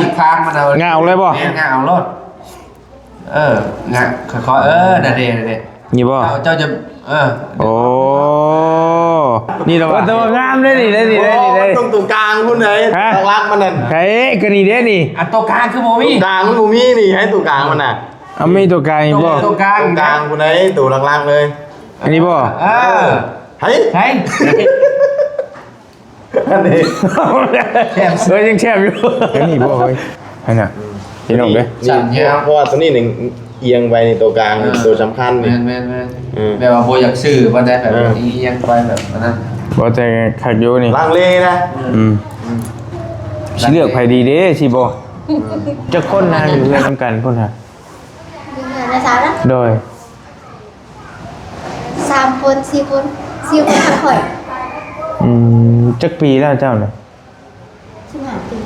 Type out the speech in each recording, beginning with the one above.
ຂີ້ຄ້າງມັນເອົາ ງ່າອອກເລີຍບໍ່? ແມ່ນ ງ່າເອົາໂລດ. ເອີ ງ່າ ຄ່ອຍໆ ເອີ ນັ້ນເດ້ ນັ້ນເດ້ ນີ້ບໍ່? ເຈົ້າ ເຈົ້າຈະ ເອີ ໂອ້ ນີ້ລະວ່າ ໂອ້ ແຕ່ວ່າງາມເດ້ນີ້ ເດ້ນີ້ ເດ້ນີ້ ເດ້ ໂອ້ ມັນຕ້ອງຕົວກາງພຸ້ນໃດ໋ ຮະ? ຫຼັກໆມັນນັ້ນ ໃຜ ກໍນີ້ເດ້ນີ້ ອັນຕົວກາງຄືບໍ່ມີ? ຕົວກາງມັນບໍ່ມີນີ້ ໃຫ້ຕົວກາງມັນນະ ເອົາ ມີຕົວກາງຢູ່ບໍ່? ຕົວກາງ ຕົວກາງພຸ້ນໃດ໋ ຕົວຫຼັກໆເລີຍ ອັນນີ້ບໍ່? ເອີ ໃຜ? ໃຜ? ອັນນີ້ ແຊບ ເອີ ຍັງແຊບຢູ່ ອັນນີ້ບໍ່ເຮີ້ຍ ອັນນ່ະ ພີ່ນ້ອງເດ້ ນີ້ ເພາະວ່າຕົວນີ້ນີ້ ອຽງໄປໃນຕົວກາງ ເອີ ຕົວສຳຄັນນີ້ ແມ່ນໆໆ ເອີ ແບບວ່າບໍ່ຢາກຊື້ປານໃດ ແບບ ເອີ ອຽງໄປແບບອັນນັ້ນ ບໍ່ ແຕ່ຄັກຢູ່ນີ້ ລັງເລນະ ອືມ ອືມ ຊິເລືອກໃຜດີເດ້ ຊິບໍ່ ອືມ ຈັກຄົນນະ ຢູ່ເຮືອນນຳກັນພຸ້ນນະ ຢູ່ເຮືອນນະສາວນະ ໂດຍ ສາມຄົນ ສີ່ຄົນ ສີ່ຄົນກັບຂ້ອຍ ອືມ ຈັກປີແລ້ວເຈົ້ານະ? ສິບຫ້າປີ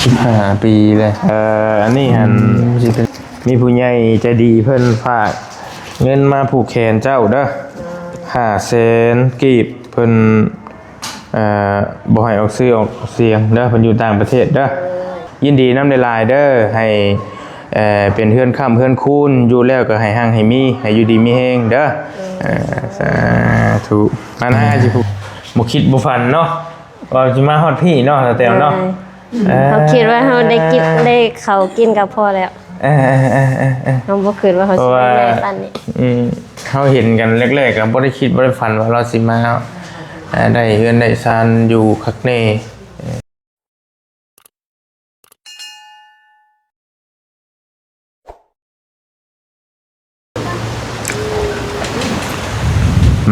ສິບຫ້າປີແລ້ວ ເອີ ອັນນີ້ຫັ້ນ ອືມ ຊິເປັນ ມີຜູ້ໃຫຍ່ໃຈດີເພິ່ນຝາກເງິນມາຜູກແຂນເຈົ້າເດີ ອືມ ຫ້າແສນກີບ ເພິ່ນ ເອີ ບໍ່ໃຫ້ອອກຊື່ອອກສຽງເດີ ເພິ່ນຢູ່ຕ່າງປະເທດເດີ ເອີ ຍິນດີນຳຫຼາຍໆເດີ ໃຫ້ ເອີ ເປັນເຮືອນຄ້ຳເຮືອນຄູນ ຢູ່ແລ້ວກໍໃຫ້ຮັ່ງໃຫ້ມີ ໃຫ້ຢູ່ດີມີແຮງເດີ ເອີ ເອີ ສາທຸ ມານາຊິຜູ້ ບໍ່ຄິດບໍ່ຝັນເນາະ ວ່າຊິມາຮອດພີ້ເນາະ ສາວແຕວເນາະ ເອີ ເອີ ເຮົາຄິດວ່າເຮົາໄດ້ກິນ ເອີ ໄດ້ເຂົ້າກິນກໍພໍແລ້ວ ເອີ ເຮົາບໍ່ຄິດວ່າເຮົາຊິໄດ້ໃຫຍ່ປານນີ້ ອືມ ເຮົາເຫັນກັນແລກໆກໍບໍ່ໄດ້ຄິດບໍ່ໄດ້ຝັນວ່າລາວຊິມາ ເອີ ໄດ້ເຮືອນໄດ້ຊານຢູ່ຄັກແນ່.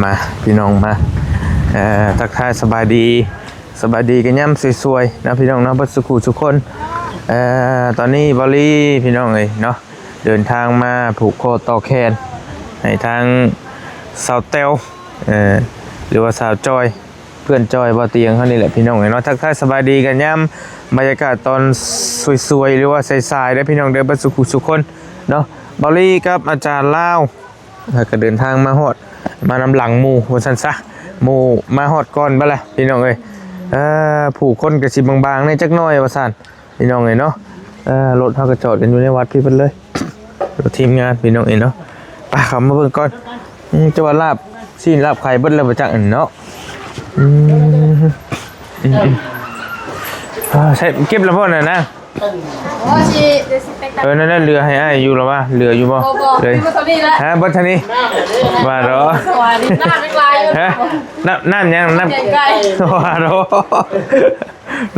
ມາ ພີ່ນ້ອງມາ ເອີ ທັກທາຍສະບາຍດີ ສະບາຍດີກັນຍາມສວຍໆເນາະ ພີ່ນ້ອງເນາະ ເບິດສູ່ຜູ້ສູ່ຄົນ ເອີ ຕອນນີ້ບາວລີ ພີ່ນ້ອງເອີຍເນາະ ເດີນທາງມາຜູກຂໍ້ຕໍ່ແຂນໃຫ້ທາງສາວແຕວ ເອີ ຫຼືວ່າສາວຈອຍ ເພື່ອນຈອຍບໍ່ຕຽງເຮົານີ້ແຫຼະ ພີ່ນ້ອງເອີຍເນາະ ທັກທາຍສະບາຍດີກັນຍາມບັນຍາກາດຕອນສວຍໆ ຫຼືວ່າສາຍໆເດີ ພີ່ນ້ອງເດີ ເບິດສູ່ຜູ້ສູ່ຄົນເນາະ ບາວລີກັບອາຈານລາວ ເຮົາກໍເດີນທາງມາຮອດ ມານຳຫຼັງໝູ່ວ່າຊັ້ນຊະ ໝູ່ມາຮອດກ່ອນບັດລະ ພີ່ນ້ອງເອີຍ ເອີ ຜູ້ຄົນກໍຊິບາງໆແດ່ຈັກໜ້ອຍວ່າຊັ້ນ ພີ່ນ້ອງເອີຍເນາະ ເອີ ລົດເຮົາກໍຈອດກັນຢູ່ໃນວັດພີ້ເບິດເລີຍ ລົດທີມງານ ພີ່ນ້ອງເອີຍເນາະ ໄປ ເຂົ້າມາເບິ່ງກ່ອນ ອືມ ຈະວ່າລາບຊີ້ນລາບໄຂ່ເບິດແລ້ວບໍ່ຈັກ ອັນເນາະ ອືມ ອືມ ອືມ ອ່າ ໃສ່ ເກັບແລ້ວບໍ່ນັ້ນນະ? ໂອ້ ຊິ ເອີ ນັ້ນແຫຼະ ເຫຼືອໃຫ້ອ້າຍຢູ່ລະວະ ເຫຼືອຢູ່ບໍ່? ບໍ່ ບໍ່ ເຫຼືອ ມີເທົ່ານີ້ແຫຼະ ຮະ ເບິດເທົ່ານີ້ ວ່າດອກ ນ້ຳຍັງຫຼາຍຢູ່ ຮະ ນ້ຳ ນ້ຳຫຍັງ? ນ້ຳ ນ້ຳແກງໄກ່ ວ່າດອກ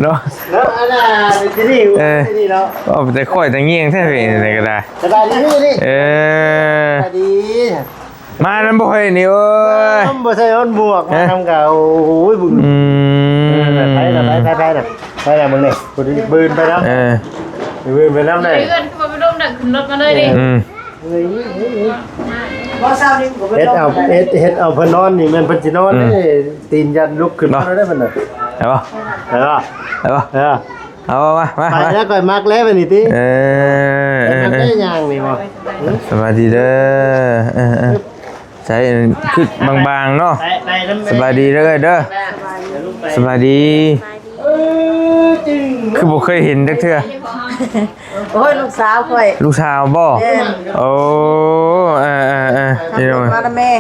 ເນາະ ເນາະ ອັນນ່າ ທີ່ນີ້ ເອີ ທີ່ນີ້ເນາະ ເວົ້າແຕ່ຂ້ອຍແຕ່ງຽງແທ້ເວີຍ ນີ້ກໍໄດ້ ສະບາຍດີນີ້ ເອີ ສະບາຍດີ ມານຳບໍ່ເຮີ້ຍນີ້ ໂອ້ຍ ບໍ່ໃສ່ຮອດໝວກ ຮະ ມານຳກໍ ໂອ້ຍ ເບິ່ງ ອືມ ເອີ ໄປລະ ໄປ ໄປ ໄປລະ ໄປລະ ເບິ່ງນີ້ ຜູ້ອື່ນໄປນຳ ເອີ ຜູ້ອື່ນໄປນຳໄດ້ ເຮືອນຄືວ່າໄປລົມໄດ້ ຂຶ້ນລົດມາເລີຍເດ້ ອືມ ເຮັດເອົາ ເຮັດ ເຮັດເອົາເພິ່ນນອນນີ້ແມ່ນເພິ່ນຊິນອນ ອືມ ເດ້ ຕີນຢັນລຸກຂຶ້ນມາ ເນາະ ໄດ້ເພິ່ນນະ ໄດ້ບໍ່? ໄດ້ບໍ່? ໄດ້ບໍ່? ເອີ ເອົາມາ ມາ ໄປ ມາ ແລ້ວຂ້ອຍມັກແລ້ວບັດນີ້ຕິ ເອີ ເອີ ເອີ ໄດ້ຍ່າງນີ້ບໍ່? ສະບາຍດີເດີ ເອີ ເອີ ໃສ່ຄືບາງໆເນາະ ໄປ ໄປນຳ ສະບາຍດີເດີ ເດີ ສະບາຍດີ ຄືບໍ່ເຄີຍເຫັນຈັກເທື່ອ ໂອ້ຍ ລູກສາວຂ້ອຍ ລູກສາວບໍ່? ແມ່ນ ໂອ້ ເອີ ເອີ ເອີ ມານຳແມ່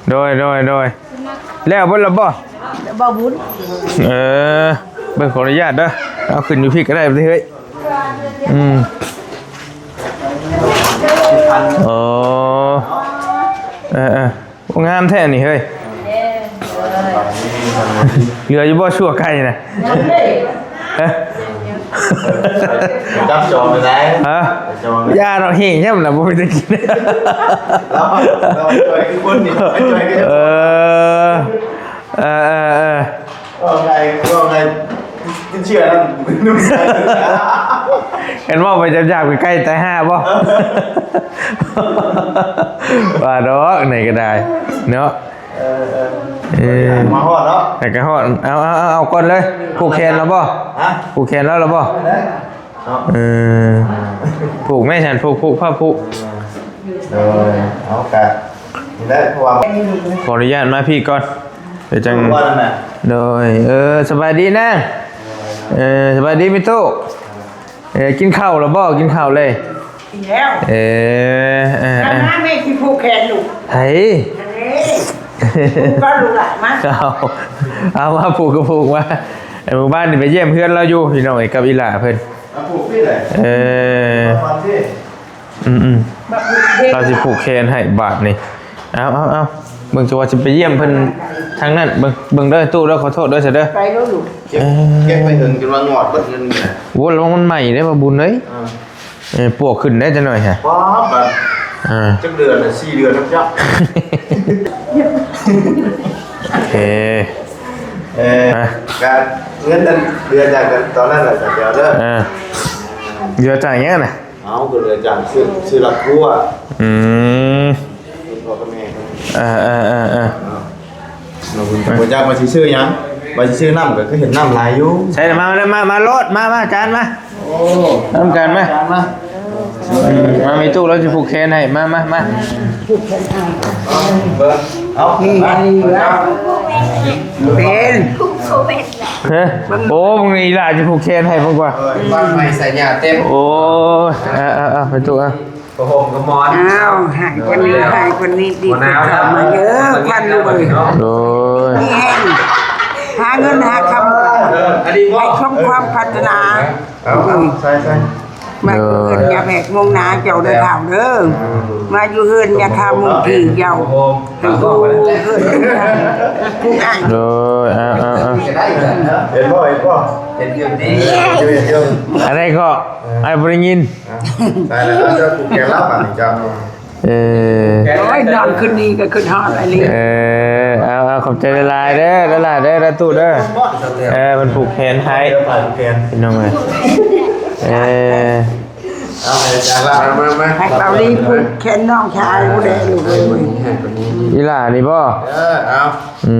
ໂດຍ ໂດຍ ໂດຍ ແລ້ວເບິດແລ້ວບໍ່? ບໍ່ບຸນ ເອີ ເບິ່ງ ຂໍອະນຸຍາດເດີ ເອົາຂຶ້ນຢູ່ພີ້ກໍໄດ້ເຮີ້ຍ ອືມ ໂອ້ ເອີ ເອີ ໂອ້ ງາມແທ້ນີ້ເຮີ້ຍ ເຫຼືອຢູ່ບໍ່? ຊົ່ວໄກ່ນະ ຮະ ຈັບຈອງໄປໄດ້ ຮະ ຈອງ ຢ່າດອກ ແຮງແທ້ລະ ບໍ່ເປັນຕາກິນ ລາວ ລາວຈ່ອຍຄືຄົນນີ້ ຈ່ອຍຄື ເອີ ເອີ ເອີ ເອີ ເວົ້າໄງ ເວົ້າໄງ ຕິດເຊື້ອນຳ ຄັນເວົ້າໄປຢາກໆ ໃກ້ຕາຍຫ່າບໍ່? ວ່າດອກ ໃນກໍໄດ້ເນາະ ເອີ ເອີ ເອີ ມາຮອດເນາະ ໃຫ້ກໍຮອດ ເອົາ ເອົາ ເອົາ ເອົາກ່ອນເລີຍ ຜູກແຂນແລ້ວບໍ່? ຮະ? ຜູກແຂນແລ້ວ ແລ້ວບໍ່? ເນາະ ເອີ ຜູກແມ່ ສັນຜູກ ຜູກ ພາຜູກ ເອີ ເອົາກະນີ້ແຫຼະ ເພາະວ່າ ຂໍອະນຸຍາດມາພີ້ກ່ອນ ໄປຈັ່ງ ໂດຍ ເອີ ສະບາຍດີນາງ ເອີ ສະບາຍດີແມ່ຕູ້ ເອີ ກິນເຂົ້າແລ້ວບໍ່? ກິນເຂົ້າເລີຍ? ກິນແລ້ວ. ເອີ ເອີ ເອີ ມາ ແມ່ຊິຜູກແຂນລູກ. ໃຜ? ອັນນີ້ ຜູກກ່ອນລູກຫຼານມາ. ເອົາ ເອົາ ມາຜູກກໍຜູກມາ. ເອີ ມື້ວານນີ້ໄປຢ້ຽມເຮືອນລາວຢູ່ ພີ່ນ້ອງເອີຍ ກັບອີ່ຫຼ້າເພິ່ນ. ມາຜູກພີ້ແຫຼະ. ເອີ ປະມານພີ້. ອືມໆ ມາຜູກແຂນ ລາວຊິຜູກແຂນໃຫ້ບາດນີ້. ເອົາ ເອົາ ເອົາ ເບິ່ງ ຈະວ່າຊິໄປຢ້ຽມເພິ່ນທາງນັ້ນ. ເບິ່ງ ເບິ່ງເດີຕູ້ເດີ ຂໍໂທດເດີ ຊະເດີ. ໄປໂລດລູກ. ເກັບ ເອີ ເກັບໄປເຖິງຈົນວ່າງອດເບິດເງິນນີ້ນະ. ໂອ້ ລະວັງມັນໄໝ້ເດ້ ບ່າວບຸນເອີຍ. ເອີ ເອີ ປວກຂຶ້ນໄດ້ຈັກໜ້ອຍຮະ. ປ້າບ ອ່າ ຈັກເດືອນລະ ສີ່ເດືອນແລ້ວຈ້ະ. ເອີ ເອີ ການເງິນນັ້ນເຫຼືອຈາກຕອນນັ້ນລະ ສາວແຕວເດີ. ເອີ ເຫຼືອຈາກຫຍັງນະ? ເອົາ ກໍເຫຼືອຈາກຊື້ ຊື້ລັກຄົວ. ອືມ ເປັນພໍ່ກັບແມ່. ເອີ ເອີ ເອີ ເອີ ເນາະ ບໍ່ຈັກວ່າຊິຊື້ຫຍັງ ວ່າຊິຊື້ນ້ຳ ກໍຄືເຫັນນ້ຳຫຼາຍຢູ່. ໃສ່ ມາ ມາ ມາ ມາໂລດ ມາ ມາ ຈານມາ. ໂອ້ ນຳກັນມາ ຈານມາ. ອືມ ມາ ແມ່ຕູ້ ລາວຊິຜູກແຂນໃຫ້. ມາ ມາ ມາ ຜູກແຂນໃຫ້. ເບິ່ງ ເອົາ ນີ້ ມາ ອັນນີ້ລະ ເປັນ ຮະ? ໂອ້ ມຶງນີ້ ອີ່ຫຼ້າຊິຜູກແຂນໃຫ້ເບິ່ງກວ່າ. ເອີ ບ້ານໃໝ່ໃສ່ຫຍ້າເຕັມ. ໂອ້ຍ ເອົາ ເອົາ ເອົາ ໄປຕູ້ ເອົາ ຜ້າຫົ່ມກັບໝອນ. ອ້າວ ໃຫ້ຄົນນີ້ ໃຫ້ຄົນນີ້ ດີຂຶ້ນເຂົ້າມາເດີ ຄວັນລູກເອີຍ. ໂດຍ ມີແຮງ ຫາເງິນຫາຄຳ ເອີ ອັນນີ້ ໃຫ້ສົມຄວາມປາດຖະໜາ. ເອົາ ເອົາ ໃສ່ ໃສ່ ມາຢູ່ເຮືອນຢ່າແບກມົງໜາເຈົ້າເດີທ້າວເດີ. ມາຢູ່ເຮືອນຢ່າຄາມຸງທີ່ເຈົ້າ ໂດຍ ເອົາ ເອົາ ເອົາ ເຫັນບໍ່ ເຫັນບໍ່ ເຫັນຢູ່ດີ ຢູ່ ຢູ່ ອັນໃດກໍ ເອີ ອ້າຍບໍ່ໄດ້ຍິນ. ຕາຍແລ້ວ ເຈົ້າຜູກແຂນລາວບາດນີ້ເຈົ້າ. ເອີ ໂອ້ຍ ນອນຄືນນີ້ກໍຄິດຮອດອີ່ຫຼີ. ເອີ ເອົາ ເອົາ ຂອບໃຈຫຼາຍໆເດີ ຫຼາຍໆເດີ ລາຕູ້ເດີ. ເອີ ເພິ່ນຜູກແຂນໃຫ້ ເອີ ຜູກແຂນ ພີ່ນ້ອງເອີຍ. ເອີ ເອົາ ໃຫ້ອາຈານລາ ມາ ມາ ມາ ໃຫ້ເກົາຫຼີຜູກແຂນນ້ອງຊາຍຜູ້ໃດລູກເອີຍ. ອີ່ຫຼ້ານີ້ບໍ່? ເອີ ເອົາ ອື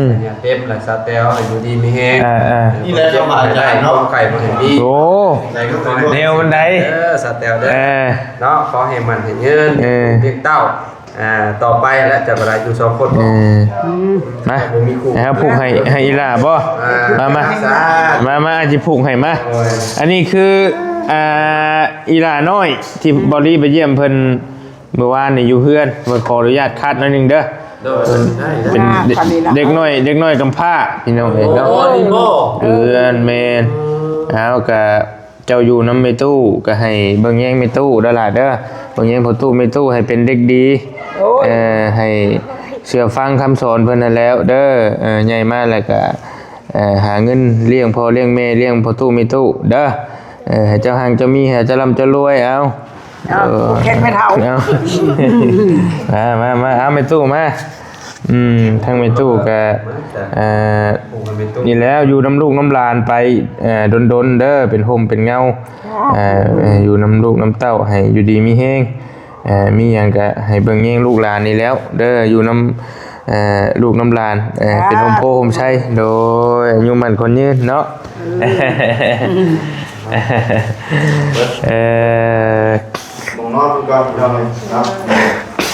ມ ເຕັມລະ ສາວແຕວ ໃຫ້ຢູ່ດີມີແຮງ. ເອີ ເອີ ນີ້ແຫຼະ ຄຳວ່າອາຈານເນາະ ຄວາມໄຂ້ບໍ່ໃຫ້ມີ. ໂອ້ ແນວມັນໃດ ເອີ ສາວແຕວເດີ ເອີ ເນາະ ຂໍໃຫ້ໝັ້ນໃຫ້ຍືນ ເອີ ລ້ຽງເຕົ້າ ອ່າ ຕໍ່ໄປແລະ ຈະບໍ່ໄດ້ຢູ່ສອງຄົນ. ເອີ ມາ ບໍ່ມີຄູ່ ໃຫ້ເຮົາຜູກໃຫ້ ໃຫ້ອີ່ຫຼ້າບໍ່? ອ່າ ມາ ມາ ສາທຸ ມາ ມາ ຊິຜູກໃຫ້ມາ. ໂອ້ຍ ອັນນີ້ຄື ອ່າ ອີ່ຫຼ້ານ້ອຍທີ່ ອືມ ເບົາລີໄປຢ້ຽມເພິ່ນ ມື້ວານນີ້ຢູ່ເຮືອນ ເພິ່ນຂໍອະນຸຍາດຄາດໜ້ອຍໜຶ່ງເດີ. ໂດຍ ເປັນເດັກນ້ອຍ ເດັກນ້ອຍກຳພ້າ ພີ່ນ້ອງເອີຍເນາະ. ໂອ້ ນີ້ບໍ່ ເຮືອນ ແມ່ນ. ເອົາ ກະເຈົ້າຢູ່ນຳແມ່ຕູ້ ກະໃຫ້ເບິ່ງແຍງແມ່ຕູ້ເດີຫຼ້າເດີ ເບິ່ງແຍງພໍ່ຕູ້ແມ່ຕູ້ໃຫ້ເປັນເດັກດີ. ໂອ້ຍ ເອີ ໃຫ້ເຊື່ອຟັງຄຳສອນເພິ່ນຫັ້ນແລ້ວເດີ. ເອີ ໃຫຍ່ມາແລ້ວກະ ເອີ ຫາເງິນລ້ຽງພໍ່ລ້ຽງແມ່ ລ້ຽງພໍ່ຕູ້ແມ່ຕູ້ເດີ. ເອີ ໃຫ້ເຈົ້າຮັ່ງເຈົ້າມີ ໃຫ້ເຈົ້າລ່ຳເຈົ້າລວຍ. ເອົາ ເອົາ ເອີ ແຂກແມ່ເຖົ້າ ເອົາ ມາ ມາ ມາ ເອົາແມ່ຕູ້ມາ. ອືມ ທາງແມ່ຕູ້ກະ ອ່າ ນີ້ແຫຼະ ຢູ່ນຳລູກນຳຫຼານໄປ ເອີ ດົນໆເດີ ເປັນຮົ່ມເປັນເງົາ ເອີ ຢູ່ນຳລູກນຳເຕົ້າ ໃຫ້ຢູ່ດີມີແຮງ. ເອີ ມີຫຍັງກະໃຫ້ເບິ່ງແຍງລູກຫຼານນີ້ແຫຼ້ວເດີ ຢູ່ນຳ ເອີ ລູກນຳຫຼານ ເອີ ເປັນຮົ່ມໂພຮົ່ມໄຊ. ໂດຍ ອາຍຸໝັ້ນຂວັນຍືນເນາະ. ເອີ ໝ່ອງນອນເພິ່ນກ່ອນ ພີ່ນ້ອງເອີຍເນາະ.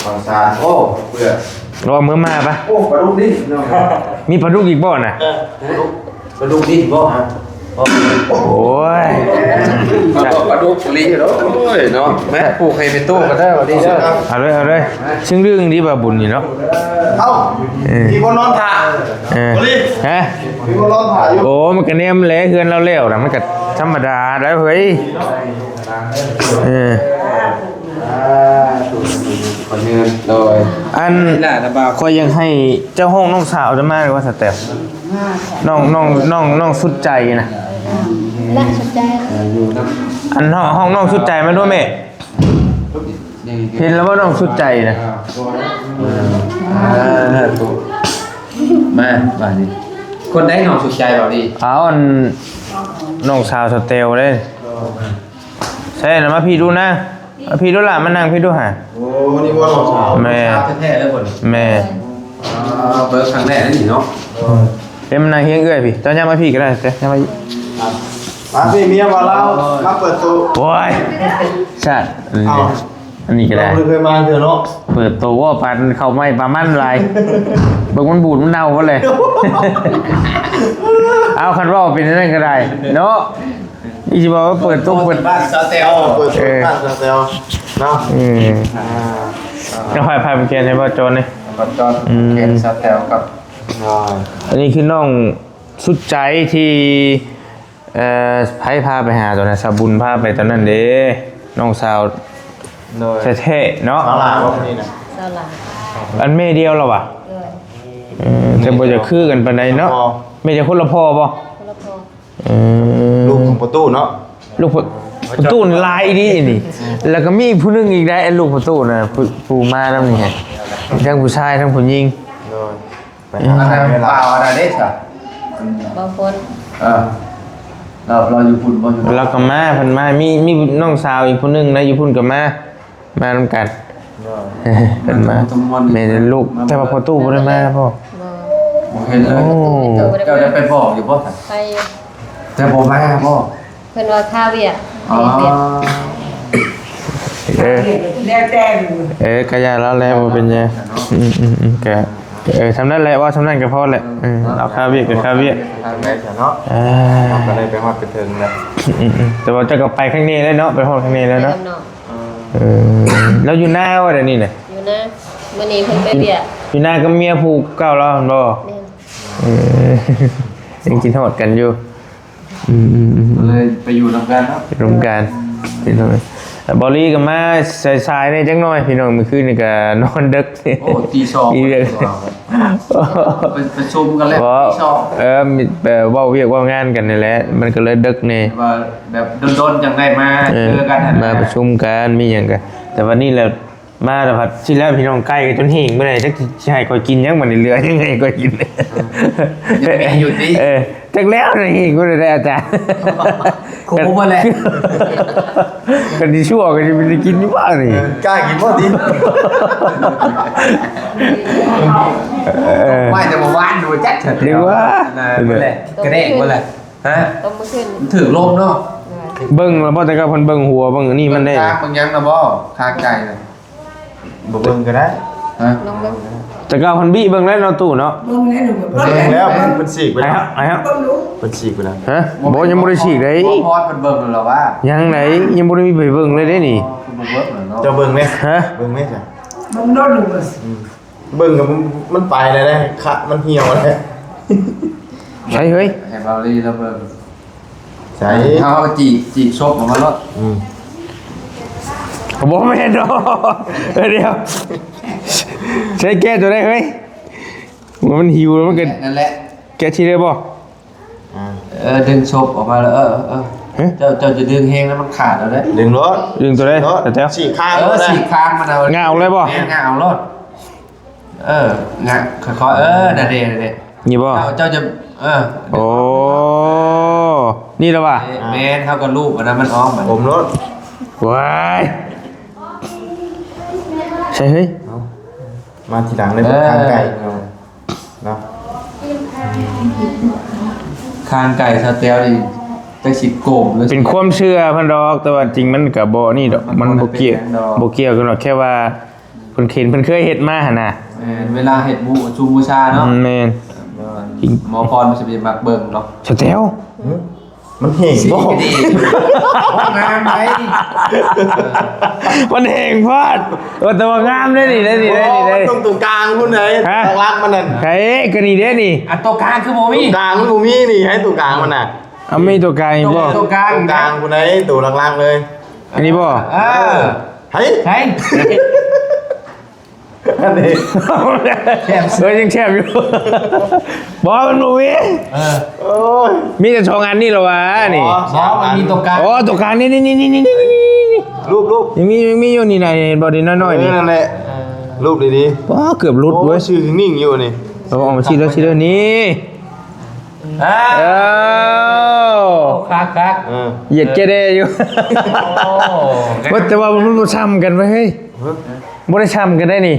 ຂອງສານ ໂອ້ ເບື່ອ ລອງເມືອມາປະ. ໂອ້ ປາດຸກນີ້ ພີ່ນ້ອງເອີຍ ມີປາດຸກອີກບໍ່ນະ? ເອີ ປາດຸກ ປາດຸກນີ້ບໍ່ຮະ? ໂອ້ຍ ປາດຸກອີ່ຫຼີເນາະ. ໂອ້ຍເນາະ ແມ່ ປູກໃຫ້ເປັນຕູ້ກໍໄດ້ ເອົາດີເດີ ເອົາເລີຍ ເອົາເລີຍ. ຊຶ້ງດຶງດີ ບ່າວບຸນນີ້ເນາະ. ເອົ້າ ເອີ ມີຄົນນອນຖ້າ ເອີ ບໍ່ດີ ຮະ? ມີຄົນນອນຖ້າຢູ່. ໂອ້ ມັນກໍແນມແຫຼະ ເຮືອນລາວແລ້ວນະ ມັນກໍທຳມະດາໄດ໋ເຮີ້ຍ. ເອີ ອ່າ ຄົນເຮືອນ ໂດຍ ອັນ ຂ້ອຍຢາກໃຫ້ເຈົ້າຮ້ອງນ້ອງສາວຈະມາ ຫຼືວ່າສະແຕມ ນ້ອງ ນ້ອງ ນ້ອງ ນ້ອງສຸດໃຈນະ ນະສຸດໃຈ ເອີ ຢູ່ນຳ ອັນ ຮ້ອງ ຮ້ອງນ້ອງສຸດໃຈມາດູແມ່. ເຫັນແລ້ວບໍ່ນ້ອງສຸດໃຈນະ? ມາ ບາດນີ້ ຄົນໃດນ້ອງສຸດໃຈ ເວົ້າດີ. ເອົາ ອັນ ນ້ອງສາວສະແຕວເດ້. ໃຊ່ນະ ມາພີ້ດູນະ ມາພີ້ດູຫຼ້າ ມານັ່ງພີ້ດູຫາ. ໂອ້ ນີ້ບໍ່ນ້ອງສາວ ແມ່ນ ສາວແທ້ໆເລີຍບໍ່ນີ້? ແມ່ນ. ອ່າ ເບິ່ງຄັ້ງແລກນີ້ເນາະ. ເອີ ມານັ່ງຮຽງເອື້ອຍພີ້ ເຈົ້າຍ່າງມາພີ້ກໍໄດ້ ເຈົ້າຍ່າງມາ ມາພີ້ ເມຍວ່າລາວມາເປີດໂຕ. ໂອ້ຍ ຊາດ ເອົ້າ ອັນນີ້ກໍໄດ້ ເຮົາບໍ່ເຄີຍມາເທື່ອເນາະ. ເປີດໂຕວ່າປານເຂົ້າໄມ້ປາມັນຫຼາຍ ເບິ່ງມັນບູດມັນເນົ່າເບິດເລີຍ. ເອົາ ຄັນເວົ້າເປັນຈັ່ງນັ້ນກໍໄດ້ເນາະ. ຊິເວົ້າວ່າເປີດຕູ້ເປີດ ບ້ານສາວແຕວ ເປີດຕູ້ ເອີ ບ້ານສາວແຕວເນາະ ອືມ ອ່າ ເອົາໃຜ ໃຜໄປຂຽນໃຫ້ບ່າວຈອນນີ້ ບ່າວຈອນ ອືມ ຂຽນສາວແຕວກັບ ອ່າ ອັນນີ້ຄືນ້ອງສຸດໃຈທີ່ ເອີ ໃຜພາໄປຫາຕອນນັ້ນ ສາວບຸນພາໄປຕອນນັ້ນເດ້ ນ້ອງສາວ ໂດຍ ແທ້ໆເນາະ ສາວຫຼ້າບໍ່ຄົນນີ້ນະ ສາວຫຼ້າ ອັນແມ່ດຽວລະຫວາ ໂດຍ ເອີ ແຕ່ບໍ່ຢາກຄືກັນປານໃດເນາະ ແມ່ດຽວຄົນລະພໍ່ບໍ່ ຄົນລະພໍ່ ເອີ ລູກຂອງພໍ່ຕູ້ເນາະ ລູກພໍ່ຕູ້ຫຼາຍອີ່ຫຼີນີ້ ແລ້ວກໍມີອີກຜູ້ໜຶ່ງອີກໄດ໋ ລູກພໍ່ຕູ້ນະ ຜູ້ ຜູ້ມານຳນີ້ ທັງຜູ້ຊາຍທັງຜູ້ຍິງ ໂດຍ ໄປຫາ ອັນນັ້ນບ່າວອັນນັ້ນເດ້ຊະ ບ່າວພົນ ເອີ ລາວ ລາວຢູ່ພຸ້ນບໍ່ ລາວກໍມາ ເພິ່ນມາ ມີ ມີນ້ອງສາວອີກຜູ້ໜຶ່ງນະ ຢູ່ພຸ້ນກໍມາ ມານຳກັນ ເພິ່ນມາ ແມ່ນລູກ ແຕ່ວ່າພໍ່ຕູ້ບໍ່ໄດ້ມາບໍ່ ບໍ່ ບໍ່ເຫັນເລີຍ ໂອ້ ເຈົ້າໄດ້ໄປບອກຢູ່ບໍ່ ໄປຢູ່ ແຕ່ບໍ່ມາບໍ່ ເພິ່ນວ່າຄາວຽກ ອໍ ເຮັດວຽກ ເອີ ແນວແຕ່ງ ເອີ ກະຢ່າລາວແຫຼະ ບໍ່ເປັນຫຍັງ ເນາະ ອືມໆໆ ກະ ເອີ ຊ່ຳນັ້ນແຫຼະ ເວົ້າຊ່ຳນັ້ນກໍພໍແຫຼະ ເອີ ເອີ ເອົາຄາວຽກກໍຄາວຽກ ທາງໃດຊະເນາະ ເອີ ເຮົາກໍໄດ້ໄປຮອດໄປເຖິງແລ້ວ ອືມໆ ແຕ່ວ່າເຈົ້າກໍໄປຂ້າງນີ້ແລ້ວເນາະ ໄປຮອດຂ້າງນີ້ແລ້ວເນາະ ເອີ ລາວຢູ່ນາບໍ່ດຽວນີ້ນະ ຢູ່ນາ ມື້ນີ້ເພິ່ນໄປວຽກ ຢູ່ນາກັບເມຍຜູ້ເກົ່າລາວຫັ້ນບໍ່ ແມ່ນ ເອີ ຍັງຄິດຮອດກັນຢູ່ ອືມໆໆ ກໍເລີຍໄປຢູ່ນຳກັນເນາະ ຢູ່ນຳກັນ ພີ່ນ້ອງເອີຍ ເບົາລີກໍມາສາຍໆແດ່ຈັກໜ້ອຍ ພີ່ນ້ອງ ມື້ຄືນນີ້ກໍນອນເດິກ ໂອ້ ຕີສອງ ມີວຽກ ໄປ ໄປປະຊຸມກັນແລ້ວ ບໍ່ ຕີສອງ ເອີ ມີ ໄປເວົ້າວຽກເວົ້າງານກັນນີ້ແຫຼະ ມັນກໍເລີຍເດິກແດ່ ວ່າແບບດົນໆຈັ່ງໄດ້ມາ ເອີ ເຈີກັນຫັ້ນນະ ມາປະຊຸມກັນ ມີຫຍັງກັນ ແຕ່ວັນນີ້ແຫຼະ ມາແລ້ວພັດຊິແລ້ວ ພີ່ນ້ອງ ໄກ່ກໍຈົນແຫ້ງບໍ່ໄດ້ ຈັກຊິໃຫ້ຂ້ອຍກິນຫຍັງບັດນີ້ ເຫຼືອຫຍັງໃຫ້ຂ້ອຍກິນ ຍັງມີຢູ່ຕິ ເອີ ຈັກແລ້ວນະ ແຫ້ງບໍ່ໄດ້ອາຈານ ໂຄມາແຫຼະ ຄັນຊິຊົ່ວກໍຊິໄດ້ກິນຢູ່ບໍ່ນີ້ ເອີ ກ້າກິນບໍ່ຕິ ເອີ ໄວ້ແຕ່ເມື່ອວານ ບໍ່ຈັກ ເອີ ວ່າ ນັ້ນແຫຼະ ກະແດກບໍ່ແຫຼະ ຮະ ຕ້ອງມື້ຄືນ ມັນຖືກລົມເນາະ ເບິ່ງແລ້ວບໍ່ ແຕ່ກໍເພິ່ນເບິ່ງຫົວ ເບິ່ງອັນນີ້ມັນໄດ້ ເບິ່ງກາງ ເບິ່ງຫຍັງນະບໍ່ ຄາງໄກ່ນະ ບໍ່ເບິ່ງກໍໄດ້ ຮະ ລອງເບິ່ງ ແຕ່ເກົ່າເພິ່ນບິເບິ່ງແລ້ວເນາະຕູ້ເນາະ ເບິ່ງແລ້ວ ເບິ່ງແລ້ວ ເພິ່ນ ເພິ່ນສີກໄປແລ້ວ ໄອ້ຮະ ໄອ້ຮະ ເບິ່ງດູ ເພິ່ນສີກໄປແລ້ວ ຮະ ບໍ່ ຍັງບໍ່ໄດ້ສີກເດ້ ບໍ່ຮອດເພິ່ນເບິ່ງແລ້ວວ່າ ຍັງໃດ ຍັງບໍ່ໄດ້ມີໃຜເບິ່ງເລີຍເດ້ນີ້ ບໍ່ເບິ່ງແລ້ວເນາະ ເຈົ້າເບິ່ງແດ່ ຮະ ເບິ່ງແດ່ຈ້ະ ເບິ່ງໂດນ ອືມ ເບິ່ງກໍມັນ ມັນໄປແລ້ວເດ້ ຂະ ມັນຫ່ຽວແລ້ວ ໃສເຮີ້ຍ ໃຫ້ເບົາລີລາວເບິ່ງ ໃສ ເຮົາກໍຈີກ ຈີກສົບອອກມາໂລດ ອືມ ບໍ່ແມ່ນດອກ ເອີ ດຽວ ໃຊ້ແກະຕົວໃດເຮີ້ຍ ມັນຫິວແລ້ວມັນກໍ ນັ້ນແຫຼະ ແກະທີ່ໄດ້ບໍ່ ອ່າ ເອີ ດຶງສົບອອກມາແລ້ວ ເອີ ເອີ ເອີ ເຈົ້າ ເຈົ້າຈະດຶງແຮງແລ້ວມັນຂາດເອົາເດ້ ດຶງໂລດ ດຶງຕົວໃດ ສີກໂລດ ແຕ່ແຕ່ ສີກຄາງ ເອີ ສີກຄາງມັນເອົາ ງ່າອອກເລີຍບໍ່ ແມ່ນ ງ່າອອກໂລດ ເອີ ງ່າ ຄ່ອຍໆ ເອີ ນັ້ນເດ້ ນັ້ນເດ້ ນີ້ບໍ່ ເຈົ້າ ເຈົ້າຈະ ເອີ ໂອ້ ນີ້ລະຫວາ ແມ່ນ ເຮົາກໍລູບອັນນັ້ນມັນອອກ ໂອມໂລດ ວ້າຍ ໃສເຮີ້ຍ ເອົາ ມາທີຫຼັງເລີຍ ເອີ ຄາງໄກ່ເນາະ ຄາງໄກ່ສາວແຕວນີ້ ຈັກຊິໂກງ ເປັນຄວາມເຊື່ອເພິ່ນດອກ ແຕ່ວ່າຈິງມັນກໍບໍ່ນີ້ດອກ ມັນບໍ່ກ່ຽວ ບໍ່ກ່ຽວກັນດອກ ແຄ່ວ່າເພິ່ນເຫັນ ເພິ່ນເຄີຍເຮັດມາຫັ້ນນະ ແມ່ນ ເວລາເຮັດບູ ຊູມບູຊາເນາະ ອືມ ແມ່ນ ໝໍພອນມັນຊິໄປມັກເບິ່ງເນາະ ສາວແຕວ ຫື? ມັນແຫ້ງບໍ່? ງາມໄດ໋ ມັນແຫ້ງໂພດ ເອີ ແຕ່ວ່າງາມເດ້ນີ້ ເດ້ນີ້ ເດ້ນີ້ ເດ້ ມັນຕ້ອງຕົງກາງພຸ້ນເດ້ ຮະ? ຫຼັກໆມັນນັ້ນ ໃຊ່ ກໍນີ້ເດ້ນີ້ ອັນຕົງກາງຄືບໍ່ມີ ຕົງກາງມັນບໍ່ມີນີ້ ໃຫ້ຕົງກາງມັນນະ ເອົາ ມີຕົງກາງອີກບໍ່? ຕົງກາງ ຕົງກາງພຸ້ນເດ້ ຕົວຫຼັກໆເລີຍ ອັນນີ້ບໍ່? ເອີ ໃຫ້ ໃຫ້ ອັນນີ້ ແຄບ ເອີ ຍັງແຄບຢູ່ ບໍ່ ມັນບໍ່ມີ ເອີ ໂອ້ຍ ມີແຕ່ສອງອັນນີ້ລະຫວານີ້ ບໍ່ ມັນມີຕົງກາງ ອໍ ຕົງກາງນີ້ ນີ້ ນີ້ ຮູບ ຮູບ ຍັງມີ ຍັງມີຢູ່ນີ້ນະ ເຫັນບໍ່ ນີ້ນ້ອຍໆນີ້ ເອີ ນັ້ນແຫຼະ ເອີ ຮູບດີໆ ອໍ ເກືອບຫຼຸດເວີຍ ຊື່ນິ້ງໆຢູ່ນີ້ ເອົາ ເອົາມາຊີ້ເລີຍ ຊີ້ເລີຍ ນີ້ ອ້າວ ເອີ ຄັກໆ ເອີ ຢຽດແກ່ແດ່ຢູ່ ໂອ້ ແຕ່ວ່າມັນບໍ່ຊ່ຳກັນເວີຍ ເຮີ້ຍ ບໍ່ໄດ້ຊ່ຳກັນໄດ໋ນີ້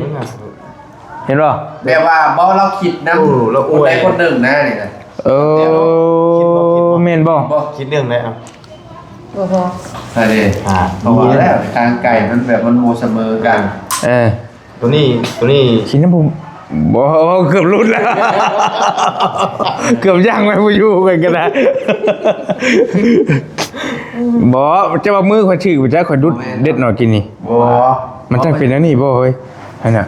ເຫັນບໍ່? ແບບວ່າບໍ່ ລາວຄິດນຳ ໂອ້ ລາວອວຍ ຄົນໃດຄົນໜຶ່ງນະນີ້ນະ ເອີ ແມ່ນບໍ່? ບໍ່ ຄິດເລື່ອງໃດ ເອົາ ບໍ່ພໍ ອັນນີ້ ອ່າ ເພາະວ່າແລ້ວ ທາງໄກມັນແບບມັນບໍ່ສະເໝີກັນ ເອີ ໂຕນີ້ ໂຕນີ້ ຄິດນຳຜູ້ ບໍ່ ເກືອບຫຼຸດແລ້ວ ເກືອບຍ່າງໄປບໍ່ຢູ່ກັນກໍໄດ້ ບໍ່ ຈະວ່າມືຂ້ອຍຖືກບໍ່ຈັກ ຂ້ອຍດຸດເດັດເນາະ ກິນນີ້. ບໍ່ ມັນຈັ່ງເປັນອັນນີ້ບໍ່ເຮີ້ຍ ຫັ້ນນະ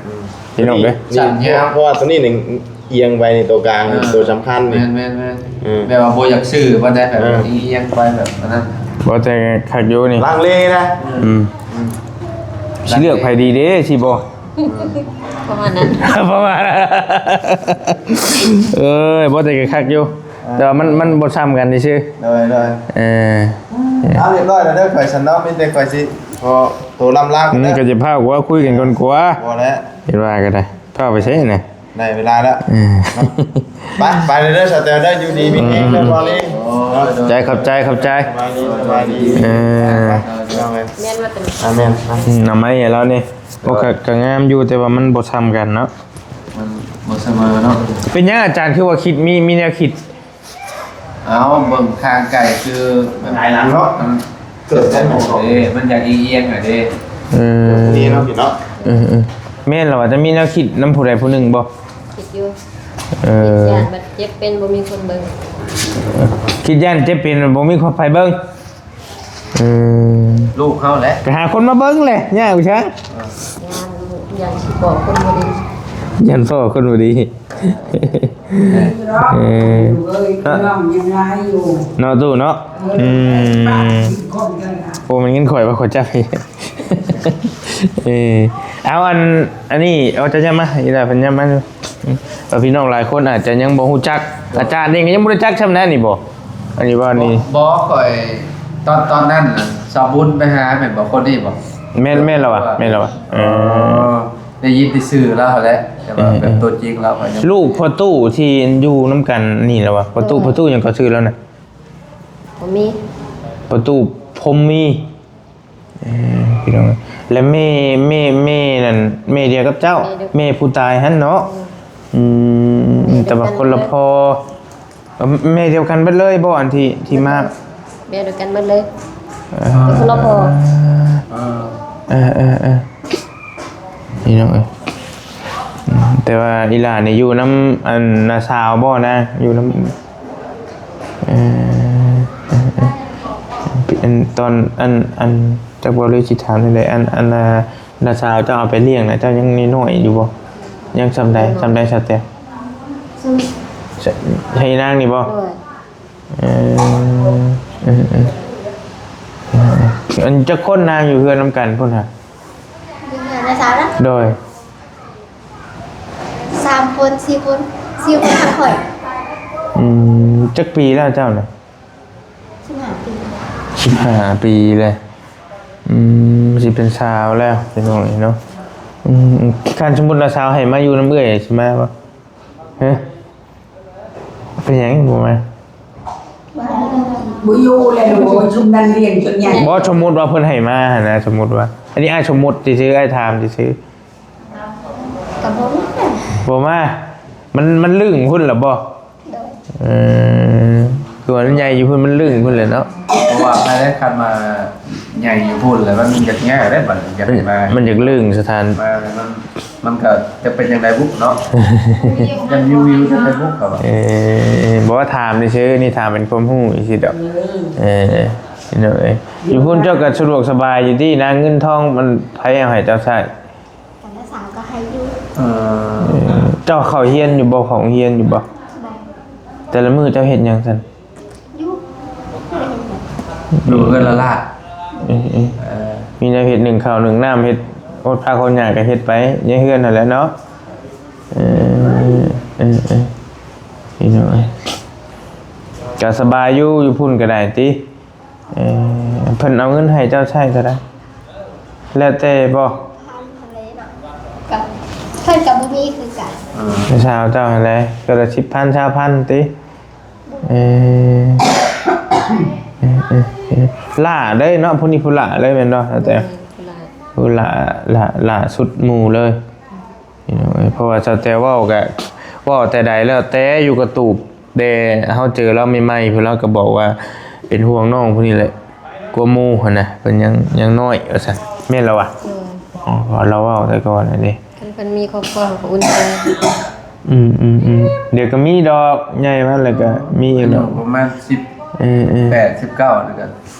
ພີ່ນ້ອງເດີ. ເພາະວ່າໂຕນີ້ນີ້ອຽງໄປໃນໂຕກາງ ເອີ ໂຕສຳຄັນນີ້. ແມ່ນໆໆ ເອີ ແບບວ່າບໍ່ຢາກຊື້ປານໃດ ແບບ ເອີ ອຽງໄປແບບອັນນັ້ນ. ບໍ່ ແຕ່ຄັກຢູ່ນີ້ ລັງເລນະ. ອືມ ອືມ ຊິເລືອກໃຜດີເດ້ ຊິບໍ່ ປະມານນັ້ນ ປະມານ ເອີຍ ບໍ່ ແຕ່ກໍຄັກຢູ່ ເອີ ແຕ່ວ່າມັນ ມັນບໍ່ຊ່ຳກັນຊື່ໆ. ໂດຍໆ ເອີ ເອົາ ຮຽບຮ້ອຍແລ້ວເດີ ຂ້ອຍຊັ້ນເນາະ ມີແຕ່ຂ້ອຍຊິຂໍໂຕລຳລາ ອືມ ເດີ. ກໍຈະພາກວ່າຄຸຍກັນກ່ອນກວ່າ ບໍ່ແລ້ວ ເຮັດວ່າກໍໄດ້ ພາໄປໃສນະ ໄດ້ເວລາແລ້ວ. ເອີ ໄປ ໄປເດີ ສາວແຕວເດີ ຢູ່ດີມີແຮງເດີ ອືມ ພໍລີ. ໂອ້ຍ ຂອບໃຈ ຂອບໃຈ ຂອບໃຈ ສະບາຍດີ ສະບາຍດີ. ເອີ ແມ່ນວ່າເປັນ ອາ ແມ່ນ ອືມ ເອົາໄມ້ໃຫ້ລາວນີ້. ໂອ້ ກໍ ກໍງາມຢູ່ ແຕ່ວ່າມັນບໍ່ຊ່ຳກັນເນາະ ມັນບໍ່ສະເໝີເນາະ. ເປັນຫຍັງອາຈານຄືວ່າຄິດ ມີ ມີແນວຄິດ? ເອົາ ເບິ່ງທາງໄກຄືແບບ ຫຼາຍຫຼັງເນາະ ມັນເກີດໄດ້ໝົດເດ້ ມັນຢາກອຽງໆ ອະເດ້. ເອີ ນີ້ເນາະ ພີ່ເນາະ. ເອີໆ ແມ່ນລະວ່າ ຈະມີແນວຄິດນຳຜູ້ໃດຜູ້ໜຶ່ງບໍ່? ຄິດຢູ່ ເອີ ຄິດຢ້ານບາດເຈັບເປັນບໍ່ມີຄົນເບິ່ງ ຄິດຢ້ານເຈັບເປັນບໍ່ມີໃຜເບິ່ງ. ເອີ ລູກເຮົາແຫຼະ ໄປຫາຄົນມາເບິ່ງແຫຼະ ຍາກຢູ່ຊະ ເອີ ຢ້ານ ຢ້ານຊິພໍ້ຄົນບໍ່ດີ ຢ້ານພໍ້ຄົນບໍ່ດີ. ເອີ ເອີ ເນາະ ເນາະ ຕູ້ເນາະ. ເອີ ອືມ ໂອ້ ແມ່ນເງິນຂ້ອຍວ່າຂ້ອຍຈັບໃຫ້. ເອີ ເອົາ ອັນ ອັນນີ້ ເອົາ ເຈົ້າຢ່າມາ ອີຫຼ້າເພິ່ນຢ່າມາ. ເອີ ພີ່ນ້ອງຫຼາຍຄົນອາດຈະຍັງບໍ່ຮູ້ຈັກ ອາຈານເອງກໍຍັງບໍ່ໄດ້ຈັກຊ່ຳນະນີ້ບໍ່? ອັນນີ້ວ່ານີ້ ບໍ່ ຂ້ອຍ ຕອນ ຕອນນັ້ນນະ ສາວບຸນໄປຫາແມ່ນບໍ່? ຄົນນີ້ບໍ່? ແມ່ນ ແມ່ນລະວະ ແມ່ນລະວະ. ເອີ ໄດ້ຍິນແຕ່ຊື່ລາວຫັ້ນແຫຼະ ແຕ່ວ່າ ອືມ ແບບຕົວຈິງລາວກໍຍັງ ລູກພໍ່ຕູ້ທີ່ຢູ່ນຳກັນນີ້ລະວະ? ພໍ່ຕູ້ ພໍ່ຕູ້ຫຍັງກໍຊື່ລາວນະ? ບໍ່ມີ ພໍ່ຕູ້ພົມມີ. ເອີ ພີ່ນ້ອງ ແລະແມ່ ແມ່ ແມ່ນັ້ນ ແມ່ດຽວກັບເຈົ້າ ແມ່ດຽວ ແມ່ຜູ້ຕາຍຫັ້ນເນາະ. ອືມ ອືມ ແຕ່ວ່າຄົນລະພໍ່. ເອີ ແມ່ດຽວກັນເບິດເລີຍບໍ່ ອັນທີ່ ທີ່ມາ? ແມ່ດຽວກັນເບິດເລີຍ ເອີ ແຕ່ຄົນລະພໍ່. ເອີ ເອີ ເອີ ເອີ ພີ່ນ້ອງເອີຍ. ອືມ ແຕ່ວ່າອີຫຼ້ານີ້ຢູ່ນຳ ອັນ ນ້າສາວບໍ່ນາ? ຢູ່ນຳ ເອີ ເອີ ເອີ ອັນ ຕອນ ອັນ ອັນ ຈັກບໍ່ ຫຼືຊິຖາມຈັ່ງໃດ ອັນ ອັນ ນ້າ ນ້າສາວເຈົ້າເອົາໄປລ້ຽງນະ ເຈົ້າຍັງນ້ອຍໆຢູ່ບໍ່? ຍັງສ່ຳໃດ ສ່ຳໃດ ສ່ຳແຕ່ ໃຫ້ນາງນີ້ບໍ່? ໂດຍ ເອີ ເອີ ເອີ ອັນຈັກຄົນນາງຢູ່ເຮືອນນຳກັນພຸ້ນຫະ? ຢູ່ເຮືອນນ້າສາວນະ? ໂດຍ ສາມຄົນ ສີ່ຄົນ ສີ່ຄົນກັບຂ້ອຍ. ອືມ ຈັກປີແລ້ວເຈົ້ານະ? ສິບຫ້າປີ ສິບຫ້າປີແລ້ວ. ອືມ ຊິເປັນສາວແລ້ວ ພີ່ນ້ອງເອີຍເນາະ. ອືມ ຄັນສົມມຸດວ່າສາວໃຫ້ມາຢູ່ນຳເອື້ອຍ ຊິມາບໍ່? ຮະ? ເປັນຫຍັງບໍ່ມາ? ບໍ່ຢູ່ແລ້ວ ໂອ້ຍ ຊຸມນັ້ນລ້ຽງຈົນໃຫຍ່. ບໍ່ ສົມມຸດວ່າເພິ່ນໃຫ້ມາຫັ້ນນະ ສົມມຸດວ່າ ອັນນີ້ອ້າຍສົມມຸດຊື່ໆ ອ້າຍຖາມຊື່ໆ. ກໍບໍ່ມາ ບໍ່ມາ ມັນ ມັນລຶ້ງພຸ້ນລະບໍ່? ໂດຍ ເອີ ຄືວ່າມັນໃຫຍ່ຢູ່ພຸ້ນ ມັນລຶ້ງພຸ້ນແຫຼະເນາະ. ເພາະວ່າໃຜໄດ້ຄັນມາໃຫຍ່ຢູ່ພຸ້ນແລ້ວ ມັນຢາກຍາກເດ້ ບັດຢາກໃຫ້ມາ ມັນຢາກລຶ້ງສະຖານ ມາແລ້ວມັນ ມັນກໍຈະເປັນຈັ່ງໃດບຸເນາະ ຍັງວິວໆ ຈັ່ງໃດບຸເຂົາວ່າ. ເອີ ບໍ່ ຖາມຊື່ໆ ນີ້ຖາມເປັນຄວາມຮູ້ຊື່ໆດອກ. ເອີ ເອີ ພີ່ນ້ອງເອີຍ ຢູ່ພຸ້ນເຈົ້າກໍສະດວກສະບາຍຢູ່ຕິ ນາ ເງິນທອງມັນໃຜເອົາໃຫ້ເຈົ້າໃຊ້? ກັນລະສາວກໍໃຫ້ຢູ່. ເອີ ເຈົ້າເຂົ້າຮຽນຢູ່ບໍ່? ເຂົ້າໂຮງຮຽນຢູ່ບໍ່? ບໍ່. ແຕ່ລະມື້ເຈົ້າເຮັດຫຍັງຊັ້ນ? ຢູ່ ຢູ່ເຮືອນລະລາດ. ເອີ ເອີ ເອີ ມີແນວເຮັດ ໜຶ້ງເຂົ້າໜຶ້ງນ້ຳ ເຮັດ ອົດຜັກອົດຫຍ້າກໍເຮັດໄປໃນເຮືອນຫັ້ນແຫຼະເນາະ. ເອີ ເອີ ເອີ ພີ່ນ້ອງເອີຍ ກໍສະບາຍຢູ່ ຢູ່ພຸ້ນກໍໄດ້ຕິ. ເອີ ເພິ່ນເອົາເງິນໃຫ້ເຈົ້າໃຊ້ເທົ່າໃດ? ແລ້ວແຕ່ບໍ່? ກໍເພິ່ນກໍບໍ່ມີຄືກັນ. ເອີ ແມ່ສາວເຈົ້າຫັ້ນແຫຼະ ເທື່ອລະສິບພັນ ຊາວພັນຕິ. ເອີ ເອີ ເອີ ເອີ ຫຼ້າເລີຍເນາະ ຜູ້ນີ້ຜູ້ຫຼ້າເລີຍແມ່ນບໍ່? ແຕ່ ແມ່ນ ຜູ້ຫຼ້າ ຜູ້ຫຼ້າ ຫຼ້າ ຫຼ້າສຸດໝູ່ເລີຍ. ພີ່ນ້ອງເອີຍ ເພາະວ່າສາວແຕວເວົ້າກະເວົ້າແຕ່ໃດແລ້ວແຕ່ ຢູ່ກະຕູບແດ່ ເຮົາເຈີລາວໃໝ່ໆ ເພິ່ນລາວກະບອກວ່າເປັນຫ່ວງນ້ອງຜູ້ນີ້ແຫຼະ ກວ່າໝູ່ຫັ້ນນະ ເພິ່ນຍັງ ຍັງນ້ອຍວ່າຊັ້ນ ແມ່ນລະວະ? ເອີ ອໍ ລາວເວົ້າແຕ່ກ່ອນຫັ້ນເດ້ ຄັນເພິ່ນມີຄອບຄົວເຮົາກະອຸ່ນໃຈ. ອືມໆໆ ດຽວກະມີດອກ ໃຫຍ່ມາແລ້ວກະມີອີກດອກ ປະມານສິບແປດ ເອີ ເອີ ສິບເກົ້ານີ້ກະ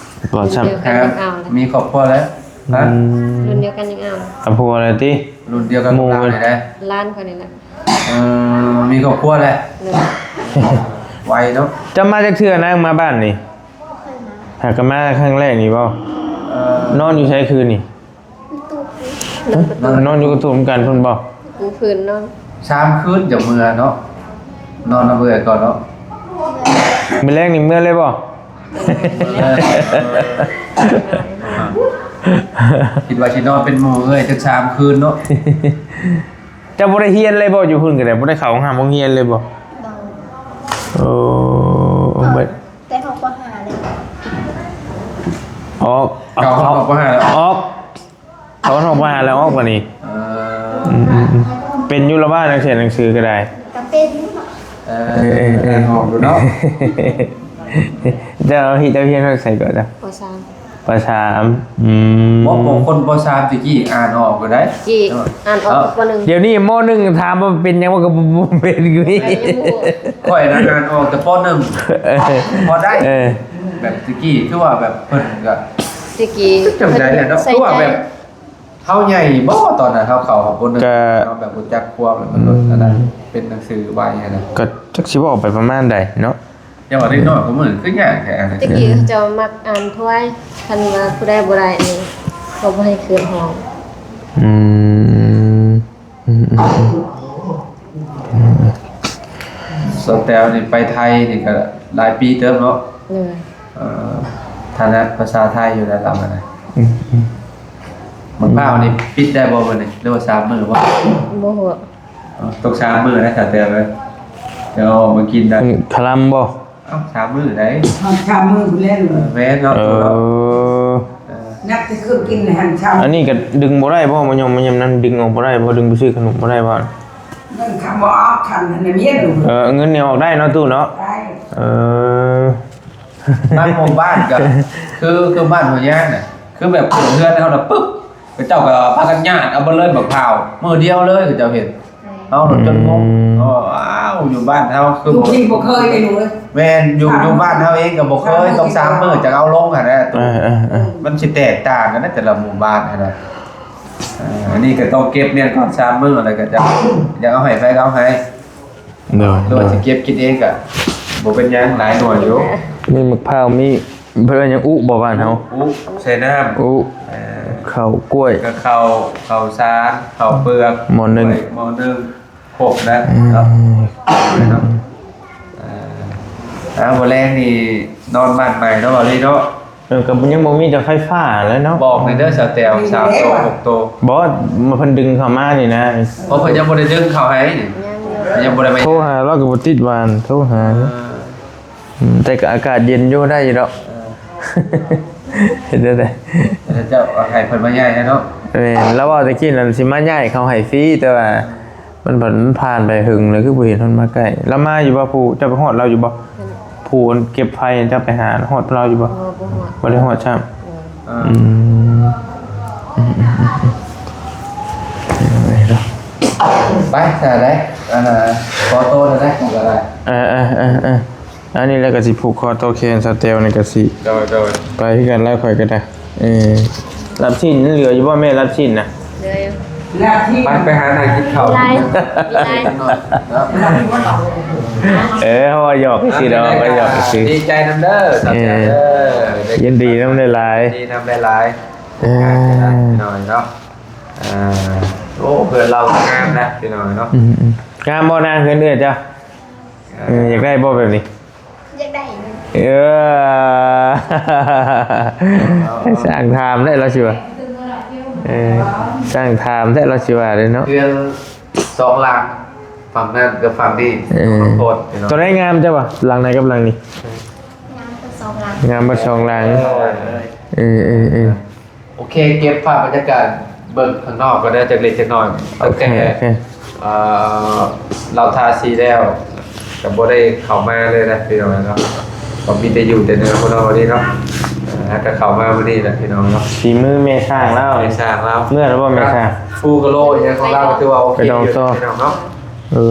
ບໍ່ຊ້ຳ ລຸ້ນດຽວກັນຍັງເອົາເລີຍ ມີຄອບຄົວແລ້ວ ອື ຮະ? ມ ລຸ້ນດຽວກັນຍັງເອົາ ເອົາຜົວແລ້ວຕິ? ລຸ້ນດຽວກັນ ໝູ່ ກັບຫຼານນີ້ແຫຼະ ຫຼານຂ້ອຍນີ້ແຫຼະ ເອີ ມີຄອບຄົວແລ້ວ ໂດຍ ໄວເນາະ ເຈົ້າມາຈັກເທື່ອນາງ ມາບ້ານນີ້? ຫາກະມາຄັ້ງແລກນີ້ບໍ່? ເອີ ນອນຢູ່ໃສຄືນນີ້? ນອນຢູ່ກະຕູບນຳກັນພຸ້ນບໍ່? ປູພື້ນນອນ ສາມຄືນຈະເມືອເນາະ ນອນນຳເອື້ອຍກ່ອນເນາະ ມື້ແລງນີ້ເມືອເລີຍບໍ່? ຄິດວ່າຊິນອນເປັນໝູ່ເອື້ອຍຈັກສາມຄືນເນາະ ເຈົ້າບໍ່ໄດ້ຮຽນເລີຍບໍ່? ຢູ່ພຸ້ນກະໄດ້ ບໍ່ໄດ້ເຂົ້າໂຮງຮ່ຳໂຮງຮຽນເລີຍບໍ່? ໂອ້ ແຕ່ຮອກ ປໍຫ້າແລ້ວ ອອກ ເຂົ້າຮອກ ປໍຫ້າແລ້ວ ອອກ ເຂົ້າຮອກ ປໍຫ້າແລ້ວອອກບາດນີ້ ເອີ ອືມໆໆ ເປັນຢູ່ລະວ່າ ນັກຮຽນໜັງສືກະໄດ້ ກະເປັນ ເອີ ເອີ ເອີ ອ່ານອອກຢູ່ເນາະ ເຈົ້າ ເຈົ້າຮຽນຮອດໃສກ່ອນ? ປໍສາມ ປໍສາມ ອືມ ບໍ່ ບາງຄົນປໍສາມຕະກີ້ອ່ານອອກຢູ່ໃດ໋ ຕະກີ້ອ່ານອອກ ປໍໜຶ່ງ ດຽວນີ້ ມໍໜຶ່ງ ຖາມວ່າເປັນຫຍັງ ມັນກະບໍ່ເປັນຄື ຂ້ອຍນະອ່ານອອກແຕ່ປໍໜຶ່ງ ພໍໄດ້ ເອີ ແບບຕະກີ້ ຄືວ່າແບບເພິ່ນກະ ຕະກີ້ ຈັ່ງໃດແຫຼະເນາະ ຄືວ່າແບບ ເຮົາໃຫຍ່ບໍ່ຕອນນັ້ນ ເຮົາເຂົ້າຮອບບົດໜຶ່ງ ກະ ເຮົາແບບຮູ້ຈັກຄວາມ ແລ້ວມັນ ອືມ ອັນນັ້ນ ເປັນໜັງສືໄວຫັ້ນນະ ກະຈັກຊິເວົ້າໄປປະມານໃດເນາະ ຢ່າວ່າເດັກນ້ອຍກະມື້ຄືຍາກແທ້ ອືມ ຕະກີ້ເຂົາເຈົ້າມັກອ່ານທວາຍ ຄັນວ່າຜູ້ໃດບໍ່ໄດ້ນີ້ ເຂົາບໍ່ໃຫ້ຂຶ້ນຫ້ອງ ອືມ ອືມ ອືມ ອືມ ສາວແຕວນີ້ໄປໄທນີ້ກະຫຼາຍປີເຕີບເນາະ ໂດຍ ເອີ ຖະໜັດພາສາໄທຢູ່ແລ້ວລາວກະໄດ້ ອືມ ອືມ ໝາກພ້າວນີ້ປິດໄດ້ບໍ່ມື້ນີ້ ຫຼືວ່າສາມມື້ບໍ່? ບໍ່ຮູ້ ເອີ ຕ້ອງສາມມື້ໄດ໋ ສາວແຕວເອີຍ ຈະເອົາອອກມາກິນໄດ້ ອືມ ຄະລຳບໍ່? ເອົ້າ ສາມມື້ໄດ໋ ຮອດສາມມື້ພຸ້ນແຫຼະ ເອີ ແມ່ນເນາະ ເອີ ເອີ ນັບແຕ່ເຄື່ອງກິນຫັ້ນ ເຊົ້າ ອັນນີ້ກະດຶງບໍ່ໄດ້ບໍ່? ມາຍົມມາຍຳນັ້ນ ດຶງອອກບໍ່ໄດ້ບໍ່? ດຶງໄປຊື້ຂະໜົມບໍ່ໄດ້ບໍ່? ເງິນຄຳບໍ່ອອກ ຄັນຫັ້ນນະ ເມຍລູກ ເອີ ເງິນນີ້ອອກໄດ້ເນາະ ຕູ້ເນາະ ໄດ້ ເອີ ບາງໝູ່ບ້ານກະ ຄື ຄືບ້ານຫົວຍາງນະ ຄືແບບເຂົ້າເຮືອນເຮົານະປຶບ ເຂົາເຈົ້າກະພາກັນຍາດເອົາເບິດເລີຍ ໝາກພ້າວ ມື້ດຽວເລີຍ ເຂົາເຈົ້າເຮັດ ເຮົາໂລດຈົນງົງ ອືມ ເອີ ອ້າວ ຢູ່ບ້ານເຮົາຄື ຢູ່ທີ່ບໍ່ເຄີຍໄດ້ລູກເອີຍ ແມ່ນ ຢູ່ ຢູ່ບ້ານເຮົາເອງກະບໍ່ເຄີຍ ຕ້ອງສາມມື້ຈັ່ງເອົາລົງຫັ້ນແຫຼະ ເອີ ເອີ ເອີ ມັນຊິແຕກຕ່າງກັນນະ ແຕ່ລະໝູ່ບ້ານຫັ້ນນະ ເອີ ອັນນີ້ກະຕ້ອງເກັບມ້ຽນກ່ອນສາມມື້ ແລ້ວກະຈະ ຢາກເອົາໃຫ້ໃຜກະເອົາໃຫ້ ໂດຍ ຫຼືວ່າຊິເກັບກິນເອງກະບໍ່ເປັນຫຍັງ ຫຼາຍໜ່ວຍຢູ່ ມີໝາກພ້າວ ມີ ເພິ່ນເອີ້ນຫຍັງ ອຸບໍ່ບ້ານເຮົາ? ອຸ ໃສ່ນ້ຳ ອຸ ເອີ ເຂົ້າ ກ້ວຍ ກະເຂົ້າ ເຂົ້າສານ ເຂົ້າເປືອກ ໝໍ້ໜຶ້ງ ໝໍ້ໜຶ້ງ ຄົບນະ ອືມ ເນາະ ເອີ ອ່າ ມື້ແລງນີ້ນອນບ້ານໃໝ່ເນາະ ເວົ້າດີເນາະ ເອີ ກະຍັງບໍ່ມີແຕ່ໄຟຟ້າແຫຼະເນາະ ບອກແດ່ເດີ ສາວແຕວ ສາມໂຕ ຫົກໂຕ ບໍ່ ເພິ່ນດຶງເຂົ້າມານີ້ນະ ເພາະເພິ່ນຍັງບໍ່ໄດ້ດຶງເຂົ້າໃຫ້ນີ້ ຍັງ ຍັງບໍ່ໄດ້ມາ ໂທຫາລາວກະບໍ່ຕິດຫວານ ໂທຫາ ເອີ ອືມ ແຕ່ກະອາກາດເຢັນຢູ່ ໄດ້ຢູ່ດອກ ເອີ ເຮັດແນວໃດ ເຈົ້າໃຫ້ເພິ່ນມາຍ້າຍໃຫ້ເນາະ ແມ່ນ ລາວເວົ້າຕະກີ້ນັ້ນ ຊິມາຍ້າຍເຂົາໃຫ້ຟຣີ ແຕ່ວ່າ ມັນ ມັນຜ່ານໄປເຫິງແລ້ວ ຄືບໍ່ເຫັນເພິ່ນມາໃກ້ ລາວມາຢູ່ບໍ່? ຜູ້ ເຈົ້າໄປຮອດລາວຢູ່ບໍ່? ຜູ້ອັນເກັບໄຟ ເຈົ້າໄປຫາຮອດລາວຢູ່ບໍ່? ບໍ່ ບໍ່ຮອດ ບໍ່ໄດ້ຮອດຊ້ຳ ເອີ ອືມ ອືມ ອືມ ອືມ ໄປຊະໄດ໋ ອັນນ່າ ຂໍໂຕໄດ້ ກໍໄດ້ ເອີ ເອີ ເອີ ເອີ ອັນນີ້ແຫຼະກະຊິຜູກຄໍຕໍ່ແຂນສາວແຕວນີ້ກະຊິ ໂດຍ ໂດຍ ໄປຄືກັນແລ້ວຂ້ອຍກະໄດ້ ເອີ ລາບຊີ້ນເຫຼືອຢູ່ບໍ່ແມ່ ລາບຊີ້ນນະ? ເຫຼືອຢູ່ ລາບຊີ້ນ ໄປ ໄປຫານັ່ງກິນເຂົ້າ ມີຫຼາຍ ມີຫຼາຍ ເອີ ເຮົາວ່າຫຍອກຊື່ດອກ ເຮົາວ່າຫຍອກຊື່ ດີໃຈນຳເດີ ເອີ ຍິນດີນຳຫຼາຍໆ ດີນຳຫຼາຍໆ ເອີ ເນາະ ເອີ ໂອ້ ເຮືອນລາວງາມນະ ພີ່ນ້ອງເນາະ ອືມໆ ງາມບໍ່ນາ ເຮືອນເອື້ອຍເຈົ້າ? ເອີ ຢາກໄດ້ບໍ່ແບບນີ້? ຢາກໄດ້ ເອີ ຊ່າງຖາມແທ້ລາວຊິວ່າ ເອີ ຊ່າງຖາມແທ້ລາວຊິວ່າເດ້ເນາະ ເຮືອນສອງຫຼັງ ຝັ່ງນັ້ນກັບຝັ່ງນີ້ ເອີ ໂຄດເນາະ ໂຕໃດງາມເຈົ້າວ່າ ຫຼັງໃດກັບຫຼັງນີ້? ງາມທັງສອງຫຼັງ ງາມທັງສອງຫຼັງ ເອີ ເອີ ເອີ ເອີ ໂອເຄ ເກັບພາບບັນຍາກາດເບິ່ງຂ້າງນອກກໍໄດ້ຈັກເລັກຈັກນ້ອຍ ໂອເຄ ຕັ້ງແຕ່ ໂອເຄ ເອີ ລາວທາສີແລ້ວ ກໍບໍ່ໄດ້ເຂົ້າມາເລີຍນະພີ່ນ້ອງເນາະ ກໍມີແຕ່ຢູ່ແຕ່ເໜືອພຸ້ນເນາະ ວັນນີ້ເນາະ ເອີ ຫາກໍເຂົ້າມາມື້ນີ້ແຫຼະພີ່ນ້ອງເນາະ ຝີມືແມ່ຊ່າງລາວ ແມ່ຊ່າງລາວ ເມື່ອແລ້ວບໍ່ແມ່ຊ່າງ? ພູກະໂລຫຍັງຂອງລາວກໍຖືວ່າໂອເຄຢູ່ພີ່ນ້ອງເນາະ ເອີ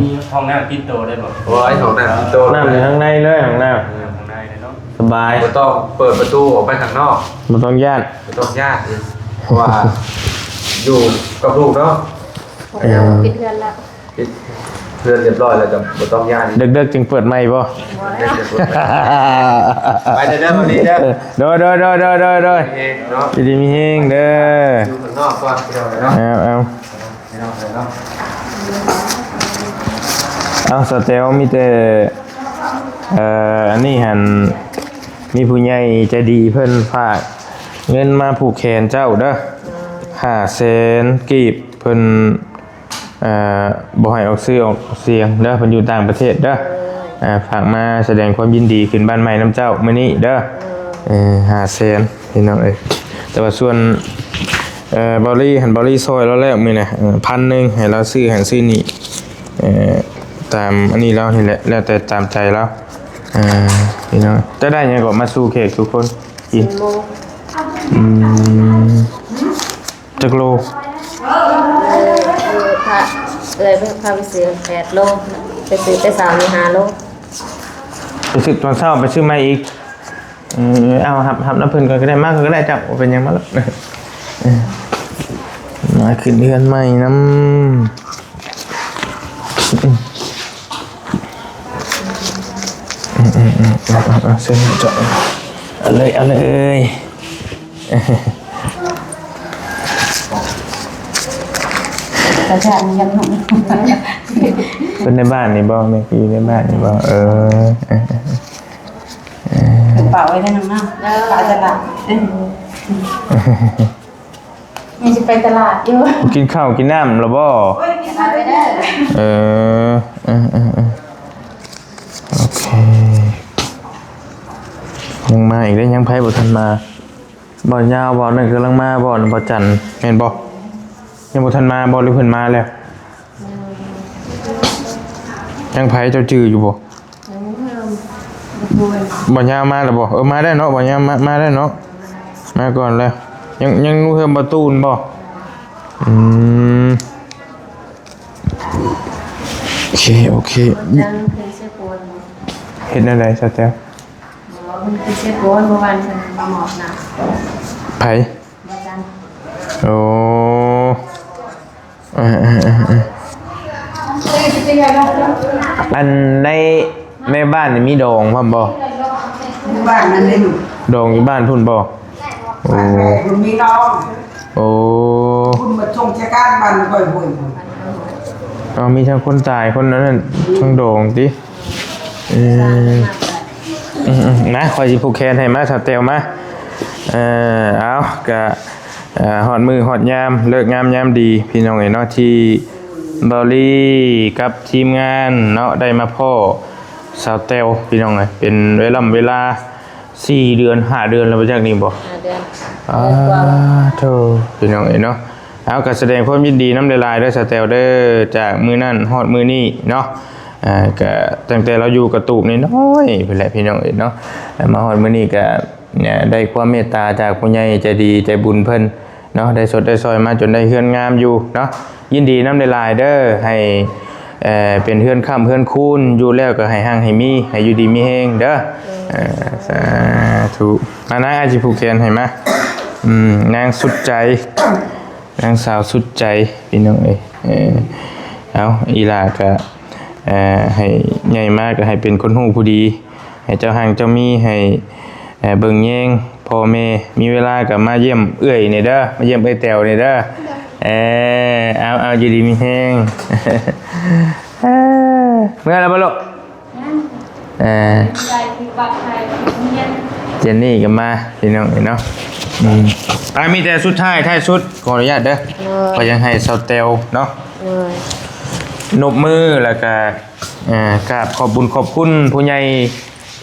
ມີຫ້ອງນ້ຳຕິດໂຕໄດ້ບໍ່? ໂອ້ຍ ຫ້ອງນ້ຳຕິດໂຕ ນ້ຳຢູ່ທາງໃນເລີຍ ຫ້ອງນ້ຳ ເອີ ທາງໃນເລີຍເນາະ ສະບາຍ ບໍ່ຕ້ອງເປີດປະຕູອອກໄປຂ້າງນອກ ບໍ່ຕ້ອງຢ້ານ ບໍ່ຕ້ອງຢ້ານອີກ ເພາະວ່າຢູ່ກັບລູກເນາະ ເອີ ປິດເຮືອນລະ ປິດເຮືອນຮຽບຮ້ອຍແລ້ວກໍບໍ່ຕ້ອງຢ້ານອີກ ເດິກໆຈຶ່ງເປີດໃໝ່ບໍ່? ບໍ່ແລ້ວ ໄປເດີ ມື້ນີ້ເດີ ໂດຍໆໆໆໆ ເນາະ ຢູ່ດີມີແຮງເດີ ຢູ່ຂ້າງນອກກ່ອນ ເອົາໆ ເອົາ ສາວແຕວ ມີແຕ່ ເອີ ອັນນີ້ຫັ້ນ ມີຜູ້ໃຫຍ່ໃຈດີເພິ່ນຝາກເງິນມາຜູກແຂນເຈົ້າເດີ ຫ້າແສນກີບ ເພິ່ນ ເອີ ບໍ່ໃຫ້ອອກຊື່ອອກສຽງເດີ ເພິ່ນຢູ່ຕ່າງປະເທດເດີ ເອີ ຝາກມາສະແດງຄວາມຍິນດີຂຶ້ນບ້ານໃໝ່ນຳເຈົ້າມື້ນີ້ເດີ ເອີ ຫ້າແສນ ພີ່ນ້ອງເອີຍ ແຕ່ວ່າສ່ວນ ເອີ ເບົາລີຫັ້ນ ເບົາລີຊ່ອຍລາວແລ້ວມື້ນະ ເອີ ພັນໜຶ່ງ ໃຫ້ລາວຊື້ຫັ້ນຊື້ນີ້ ເອີ ຕາມອັນນີ້ລາວນີ້ແຫຼະ ແລ້ວແຕ່ຕາມໃຈລາວ ເອີ ພີ່ນ້ອງ ຈະໄດ້ຫຍັງກໍມາສູ່ແຂກທຸກຄົນກິນ ອືມ ຈັກໂລ? ເອີ ພາ ເອື້ອຍພາໄປຊື້ແປດໂລ ໄປຊື້ແຕ່ເຊົ້ານີ້ຫ້າໂລ ໄປຊື້ຕອນເຊົ້າ ໄປຊື້ໃໝ່ອີກ ເອີ ເອົາ ຮັບ ຮັບນຳເພິ່ນກ່ອນກໍໄດ້ ມາກ່ອນກໍໄດ້ເຈົ້າ ບໍ່ເປັນຫຍັງ ມາໂລດ ເອີ ມາຂຶ້ນເຮືອນໃໝ່ນຳ ເອີ ເອີ ເອີ ເອີ ເຊີນເຈົ້າ ເອົາເລີຍ ເອົາເລີຍ ກະຈານຍັງໜຸ່ມ ເພິ່ນໃນບ້ານນີ້ບໍ່? ແມ່ນຢູ່ໃນບ້ານນີ້ບໍ່? ເອີ ເອີ ເອີ ເປັນເປົາໄວ້ແລ້ວນຳເນາະ ເອີ ປາຕະຫຼາດ ເອີ ຍັງຊິໄປຕະຫຼາດຢູ່ ກິນເຂົ້າກິນນ້ຳແລ້ວບໍ່? ໂອ້ຍ ກິນເຂົ້າໄປເດີ ເອີ ເອີ ເອີ ເອີ ໂອເຄ ຍັງມາອີກເດ້ ຍັງໃຜບໍ່ທັນມາ? ບ່າວຍາວ ບ່າວນັ້ນກຳລັງມາບໍ່? ບ່າວຈັນແມ່ນບໍ່? ຍັງບໍ່ທັນມາບໍ່ ຫຼືເພິ່ນມາແລ້ວ? ຍັງໃຜ ເຈົ້າຈື່ຢູ່ບໍ່? ບໍ່ຍາວມາແລ້ວບໍ່? ເອີ ມາໄດ້ເນາະ ບໍ່ຍາວມາ ມາໄດ້ເນາະ ມາກ່ອນແລ້ວ ຍັງ ຍັງຢູ່ເຮືອນບໍ່ຕູນບໍ່? ອືມ ໂອເຄ ໂອເຄ ເຮັດແນວໃດສາວແຕວ? ບໍ່ ເພິ່ນຄືເຊໂປນ ເມື່ອວານເພິ່ນມາມອບໜ້າ ໃຜ? ບໍ່ຈັນ ໂອ້ ເອີໆໆໆ ອັນໃນ ໃນບ້ານນີ້ມີດອງພ້ອມບໍ່? ຢູ່ບ້ານນັ້ນເດ້ລູກ ດອງຢູ່ບ້ານພຸ້ນບໍ່? ໂອ້ ບ້ານແມ່ພຸ້ນມີດອງ ໂອ້ ພຸ້ນມາສົ່ງຈັດການບ້ານຂ້ອຍຫ້ວຍພຸ້ນ ເອົາ ມີທັງຄົນຕາຍຄົນນັ້ນ ທັງດອງຕິ? ເອີ ອືມໆ ມາ ຂ້ອຍຊິຜູກແຂນໃຫ້ ມາ ສາວແຕວມາ ເອີ ເອົາ ກະ ເອີ ຮອດມື້ຮອດຍາມ ເລີກງາມຍາມດີ ພີ່ນ້ອງເອີຍເນາະ ທີ່ເບົາລີກັບທີມງານເນາະ ໄດ້ມາພໍ້ສາວແຕວ ພີ່ນ້ອງເອີຍ ເປັນເວລາ ເວລາສີ່ເດືອນ ຫ້າເດືອນແລ້ວບໍ່ຈັກນີ້ບໍ່? ຫ້າເດືອນ ອາ ເດືອນກວ່າ ໂທ້ ພີ່ນ້ອງເອີຍເນາະ ເອົາ ກໍສະແດງຄວາມຍິນດີນຳຫຼາຍໆເດີ ສາວແຕວເດີ ຈາກມື້ນັ້ນຮອດມື້ນີ້ເນາະ ອ່າ ກໍຕັ້ງແຕ່ລາວຢູ່ກະຕູບນ້ອຍໆພຸ້ນແຫຼະ ພີ່ນ້ອງເອີຍເນາະ ແລະ ມາຮອດມື້ນີ້ກໍ ເອີ ໄດ້ຄວາມເມດຕາຈາກຜູ້ໃຫຍ່ໃຈດີໃຈບຸນເພິ່ນເນາະ ໄດ້ຊົດໄດ້ຊ່ອຍມາຈົນໄດ້ເຮືອນງາມຢູ່ເນາະ ຍິນດີນຳຫຼາຍໆເດີ ໃຫ້ ເອີ ເປັນເຮືອນຄ້ຳເຮືອນຄູນ ຢູ່ແລ້ວກໍໃຫ້ຮັ່ງໃຫ້ມີ ໃຫ້ຢູ່ດີມີແຮງເດີ ເອີ ສາທຸ ມານາ ອ້າຍຊິຜູກແຂນໃຫ້ມາ ອືມ ນາງສຸດໃຈ ນາງສາວສຸດໃຈ ພີ່ນ້ອງເອີຍ ເອີ ເອົາ ອີຫຼ້າກະ ເອີ ໃຫ້ໃຫຍ່ມາກະໃຫ້ເປັນຄົນຮູ້ຜູ້ດີ ໃຫ້ເຈົ້າຮັ່ງເຈົ້າມີ ໃຫ້ ເອີ ເບິ່ງແຍງພໍ່ແມ່ ມີເວລາກະມາຢ້ຽມເອື້ອຍແດ່ເດີ ມາຢ້ຽມເອື້ອຍແຕວແດ່ເດີ ເອີ ເອົາ ເອົາ ຢູ່ດີມີແຮງ ເອີ ເມືອແລ້ວບໍ່ລູກ? ຍັງ ເອີ ເຈນນີ້ກໍມາ ພີ່ນ້ອງເອີຍເນາະ ອືມ ອ່າ ມີແຕ່ສຸດທ້າຍ ທ້າຍສຸດ ຂໍອະນຸຍາດເດີ ໂດຍ ຂ້ອຍຢາກໃຫ້ສາວແຕວເນາະ ໂດຍ ນົບມື ແລ້ວກະ ເອີ ກາບຂອບບຸນຂອບຄຸນຜູ້ໃຫຍ່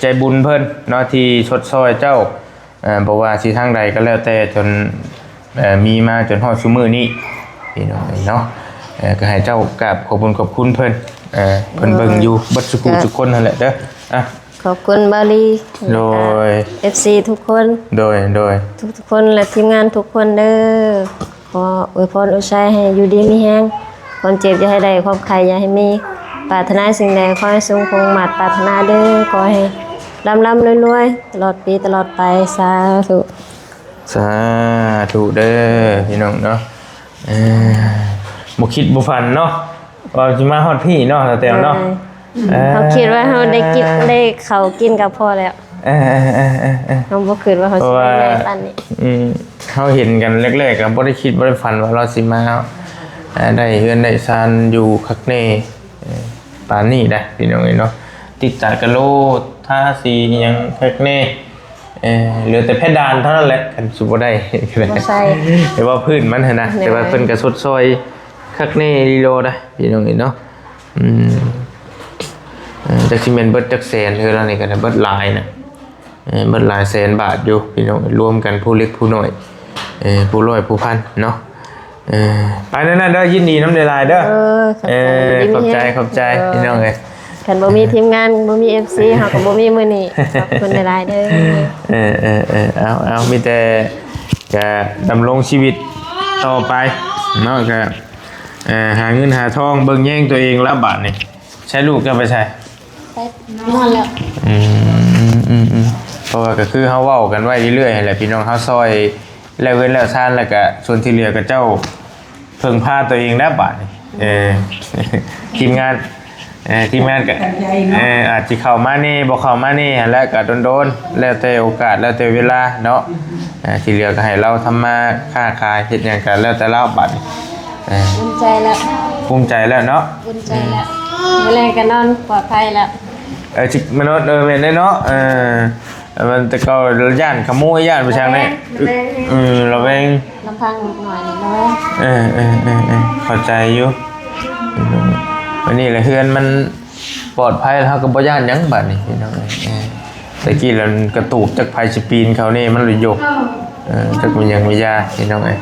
ໃຈບຸນເພິ່ນເນາະ ທີ່ຊົດຊ່ອຍເຈົ້າ ເອີ ບໍ່ວ່າຊິທາງໃດກໍແລ້ວແຕ່ ຈົນ ເອີ ມີມາຈົນຮອດຊຸມື້ນີ້ ພີ່ນ້ອງເອີຍເນາະ ເອີ ກໍໃຫ້ເຈົ້າກາບຂອບບຸນຂອບຄຸນເພິ່ນ ເອີ ເພິ່ນເບິ່ງຢູ່ເບິດສູ່ຜູ້ສູ່ຄົນຫັ້ນແຫຼະເດີ ອ່ະ ຂອບຄຸນເບົາລີ ໂດຍ ແລ້ວກໍ ເອັຟຊີ ທຸກຄົນ ໂດຍ ໂດຍ ທຸກໆຄົນ ແລະ ທີມງານທຸກຄົນເດີ ຂໍອວຍພອນອວຍໄຊໃຫ້ຢູ່ດີມີແຮງ ຄວາມເຈັບຢ່າໃຫ້ໄດ້ ຄວາມໄຂ້ຢ່າໃຫ້ມີ ປາດຖະໜາສິ່ງໃດຂໍໃຫ້ສົມຄວາມມາດປາດຖະໜາເດີ ຂໍໃຫ້ ລ່ຳໆລວຍໆ ຕະຫຼອດປີຕະຫຼອດໄປ ສາທຸ ສາທຸເດີພີ່ນ້ອງເນາະ. ເອີ ບໍ່ຄິດບໍ່ຝັນເນາະ ວ່າຊິມາຮອດພີ້ເນາະ ສາວແຕວເນາະ. ເອີ ເອີ ເຮົາຄິດວ່າເຮົາໄດ້ກິນ ໄດ້ເຂົ້າກິນກໍພໍແລ້ວ. ເອີໆໆໆໆ ເຮົາບໍ່ຄິດວ່າເຮົາຊິໄດ້ໃຫຍ່ປານນີ້. ອືມ ເຮົາເຫັນກັນແລກໆ ກໍບໍ່ໄດ້ຄິດບໍ່ໄດ້ຝັນວ່າລາວຊິມາ ເອີ ໄດ້ເຮືອນໄດ້ຊານຢູ່ຄັກແນ່ ເອີ ປານນີ້ໄດ໋ພີ່ນ້ອງເອີຍເນາະ. ຕິດຕາກະໂລ ທາສີອີ່ຫຍັງຄັກແນ່ ເອີ ເຫຼືອແຕ່ເພດານເທົ່ານັ້ນແຫຼະ ຄັນຊິບໍ່ໄດ້ກໍໄດ້ ບໍ່ໃສ່ ແຕ່ວ່າພື້ນມັນຫັ້ນນະ. ແມ່ນ ແຕ່ວ່າເພິ່ນກໍຊົດຊ່ອຍຄັກແນ່ອີ່ຫຼີດອກໄດ໋ພີ່ນ້ອງເອີຍເນາະ. ອືມ ເອີ ຈັກຊິແມ່ນເບິດຈັກແສນ ເທື່ອລະນີ້ກໍໄດ້ເບິດຫຼາຍນະ ເອີ ເບິດຫຼາຍແສນບາດຢູ່ພີ່ນ້ອງ ລວມກັນຜູ້ເລັກຜູ້ນ້ອຍ ເອີ ຜູ້ຮ້ອຍຜູ້ພັນເນາະ. ເອີ ໄປແນວນັ້ນເດີ ຍິນດີນຳຫຼາຍໆເດີ. ເອີ ຂອບໃຈ ເອີ ຂອບໃຈ ຂອບໃຈ ເອີ ພີ່ນ້ອງເອີຍ. ຄັນບໍ່ມີທີມງານ ບໍ່ມີເອັຟຊີ ເຮົາກໍບໍ່ມີມື້ນີ້. ຂອບຄຸນຫຼາຍໆເດີ. ເອີໆໆ ເອົາໆ ມີແຕ່ກະດຳລົງຊີວິດຕໍ່ໄປເນາະ ກະ ເອີ ຫາເງິນຫາທອງ ເບິ່ງແຍງຕົວເອງລະບາດນີ້. ໃຊ້ລູກເຈົ້າໄປໃສ? ໄປນອນແລ້ວ. ອືມໆໆ ເພາະວ່າກໍຄືເຮົາເວົ້າກັນໄວ້ເລື້ອຍໆຫັ້ນແຫຼະ ພີ່ນ້ອງ ເຮົາຊ່ອຍແລ້ວເຮືອນແລ້ວຊານ ແລ້ວກະສ່ວນທີ່ເຫຼືອກໍເຈົ້າເພິ່ງພາຕົວເອງແລ້ວບາດນີ້. ເອີ ທີມງານ ເອີ ທີມງານກໍ ເອີ ອາດຊິເຂົ້າມາແດ່ ບໍ່ເຂົ້າມາແດ່ຫັ້ນແຫຼະ ກໍດົນໆ ແລ້ວແຕ່ໂອກາດ ແລ້ວແຕ່ເວລາເນາະ. ເອີ ທີ່ເຫຼືອກໍໃຫ້ລາວທຳມາຄ້າຂາຍ ເຮັດຫຍັງກໍແລ້ວແຕ່ລາວບາດນີ້. ເອີ ພູມໃຈແລ້ວ ພູມໃຈແລ້ວເນາະ ອຸ່ນໃຈແລ້ວ. ເອີ ມື້ແລງກໍນອນປອດໄພແລ້ວ. ເອີ ຊິມານອນ ເອີ ແມ່ນເດ້ເນາະ. ເອີ ມັນແຕ່ເກົ່າຢ້ານຂະໂມຍ ຢ້ານໄປທາງໃດ. ລະແວງ ລະແວງ ເອີ ລະແວງ ລຳພັງເດັກນ້ອຍນີ້ລະແວງ. ເອີໆໆໆ ເຂົ້າໃຈຢູ່. ບັດນີ້ລະເຮືອນມັນປອດໄພ ເຮົາກໍບໍ່ຢ້ານຫຍັງບາດນີ້ພີ່ນ້ອງເອີຍ. ເອີ ແຕ່ກີ້ລະກະຕູບ ຈັກໃຜຊິປີນເຂົ້າແນ່ ມັນລະຍົກ. ເອີ ຈັກແມ່ນຫຍັງແມ່ນຢາພີ່ນ້ອງເອີຍ.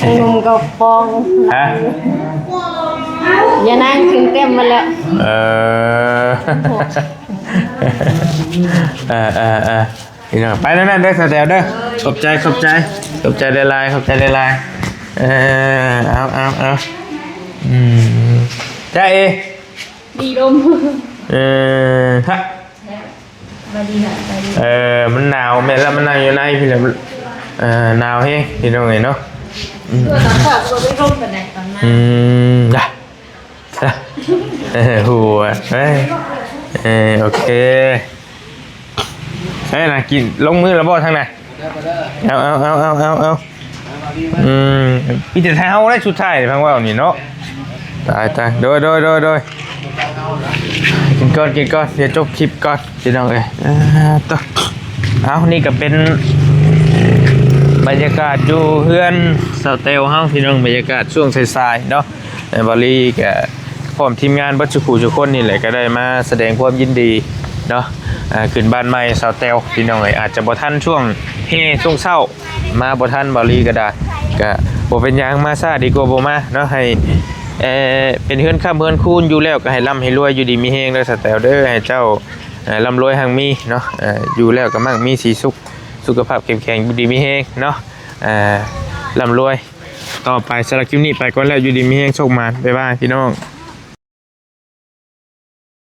ໜຸ່ມກໍປອງ ຮະ? ຍານາງຂຶ້ນເຕັມໝົດແລ້ວ. ເອີ ເອີໆໆ ພີ່ນ້ອງ ໄປແນວນັ້ນເດີ ສາວແຕວເດີ. ຂອບໃຈ ຂອບໃຈ ຂອບໃຈຫຼາຍໆ ຂອບໃຈຫຼາຍໆ. ເອີ ເອົາໆໆ ອືມ ຈ້າເອ ດີລົມ ເອີ ຮະ ເອີ ມັນໜາວ ແມ່ນລະ ມັນນັ່ງຢູ່ໃນພີ້ລະ. ເອີ ໜາວແຮງພີ່ນ້ອງເອີຍເນາະ. ອືມ ຕອນເຊົ້າກໍບໍ່ໄດ້ລົມປານໃດຕອນມາ. ອືມ ເອີ ຫົວ ເອີ ເອີ ໂອເຄ. ເອີ ນາກິນ ລົງມືແລ້ວບໍ່ທາງນັ້ນ? ເອົາໆໆໆ ອືມ ມີແຕ່ເຮົາໄດ້ສຸດທ້າຍ ຟັງເວົ້ານີ້ເນາະ. ຕາຍໆ ໂດຍໆໆ ກິນກ່ອນ ກິນກ່ອນ ດຽວຈົບຄລິບກ່ອນ ພີ່ນ້ອງເອີຍ. ເອີ ໂຕ ເອົາ ນີ້ກໍເປັນບັນຍາກາດຢູ່ເຮືອນສາວແຕວເຮົາ ພີ່ນ້ອງ ບັນຍາກາດຊ່ວງສາຍໆເນາະ. ເອີ ບ່າວລີກະພ້ອມທີມງານເບິດສູ່ຜູ້ສູ່ຄົນນີ້ແຫຼະ ກະໄດ້ມາສະແດງຄວາມຍິນດີເນາະ ເອີ ຂຶ້ນບ້ານໃໝ່ສາວແຕວ ພີ່ນ້ອງເອີຍ. ອາດຈະບໍ່ທັນຊ່ວງແຫ່ຊ່ວງເຊົ້າ ມາບໍ່ທັນ ບ່າວລີກະດາ ກະບໍ່ເປັນຫຍັງ ມາຊ້າດີກວ່າບໍ່ມາເນາະ. ໃຫ້ ເອີ ເປັນເຮືອນຄ້ຳເຮືອນຄູນ ຢູ່ແລ້ວກະໃຫ້ລ່ຳໃຫ້ລວຍ ຢູ່ດີມີແຮງເດີສາວແຕວເດີ. ໃຫ້ເຈົ້າ ເອີ ລ່ຳລວຍຮັ່ງມີເນາະ ເອີ ຢູ່ແລ້ວກະມັກມີສີສຸກ ສຸຂະພາບເຂັ້ມແຂງ ຢູ່ດີມີແຮງເນາະ ເອີ ລ່ຳລວຍຕໍ່ໄປ. ສຳລັບຄລິບນີ້ໄປກ່ອນແລ້ວ ຢູ່ດີມີແຮງ ໂຊກໝານ ບາຍບາຍ ພີ່ນ້ອງ.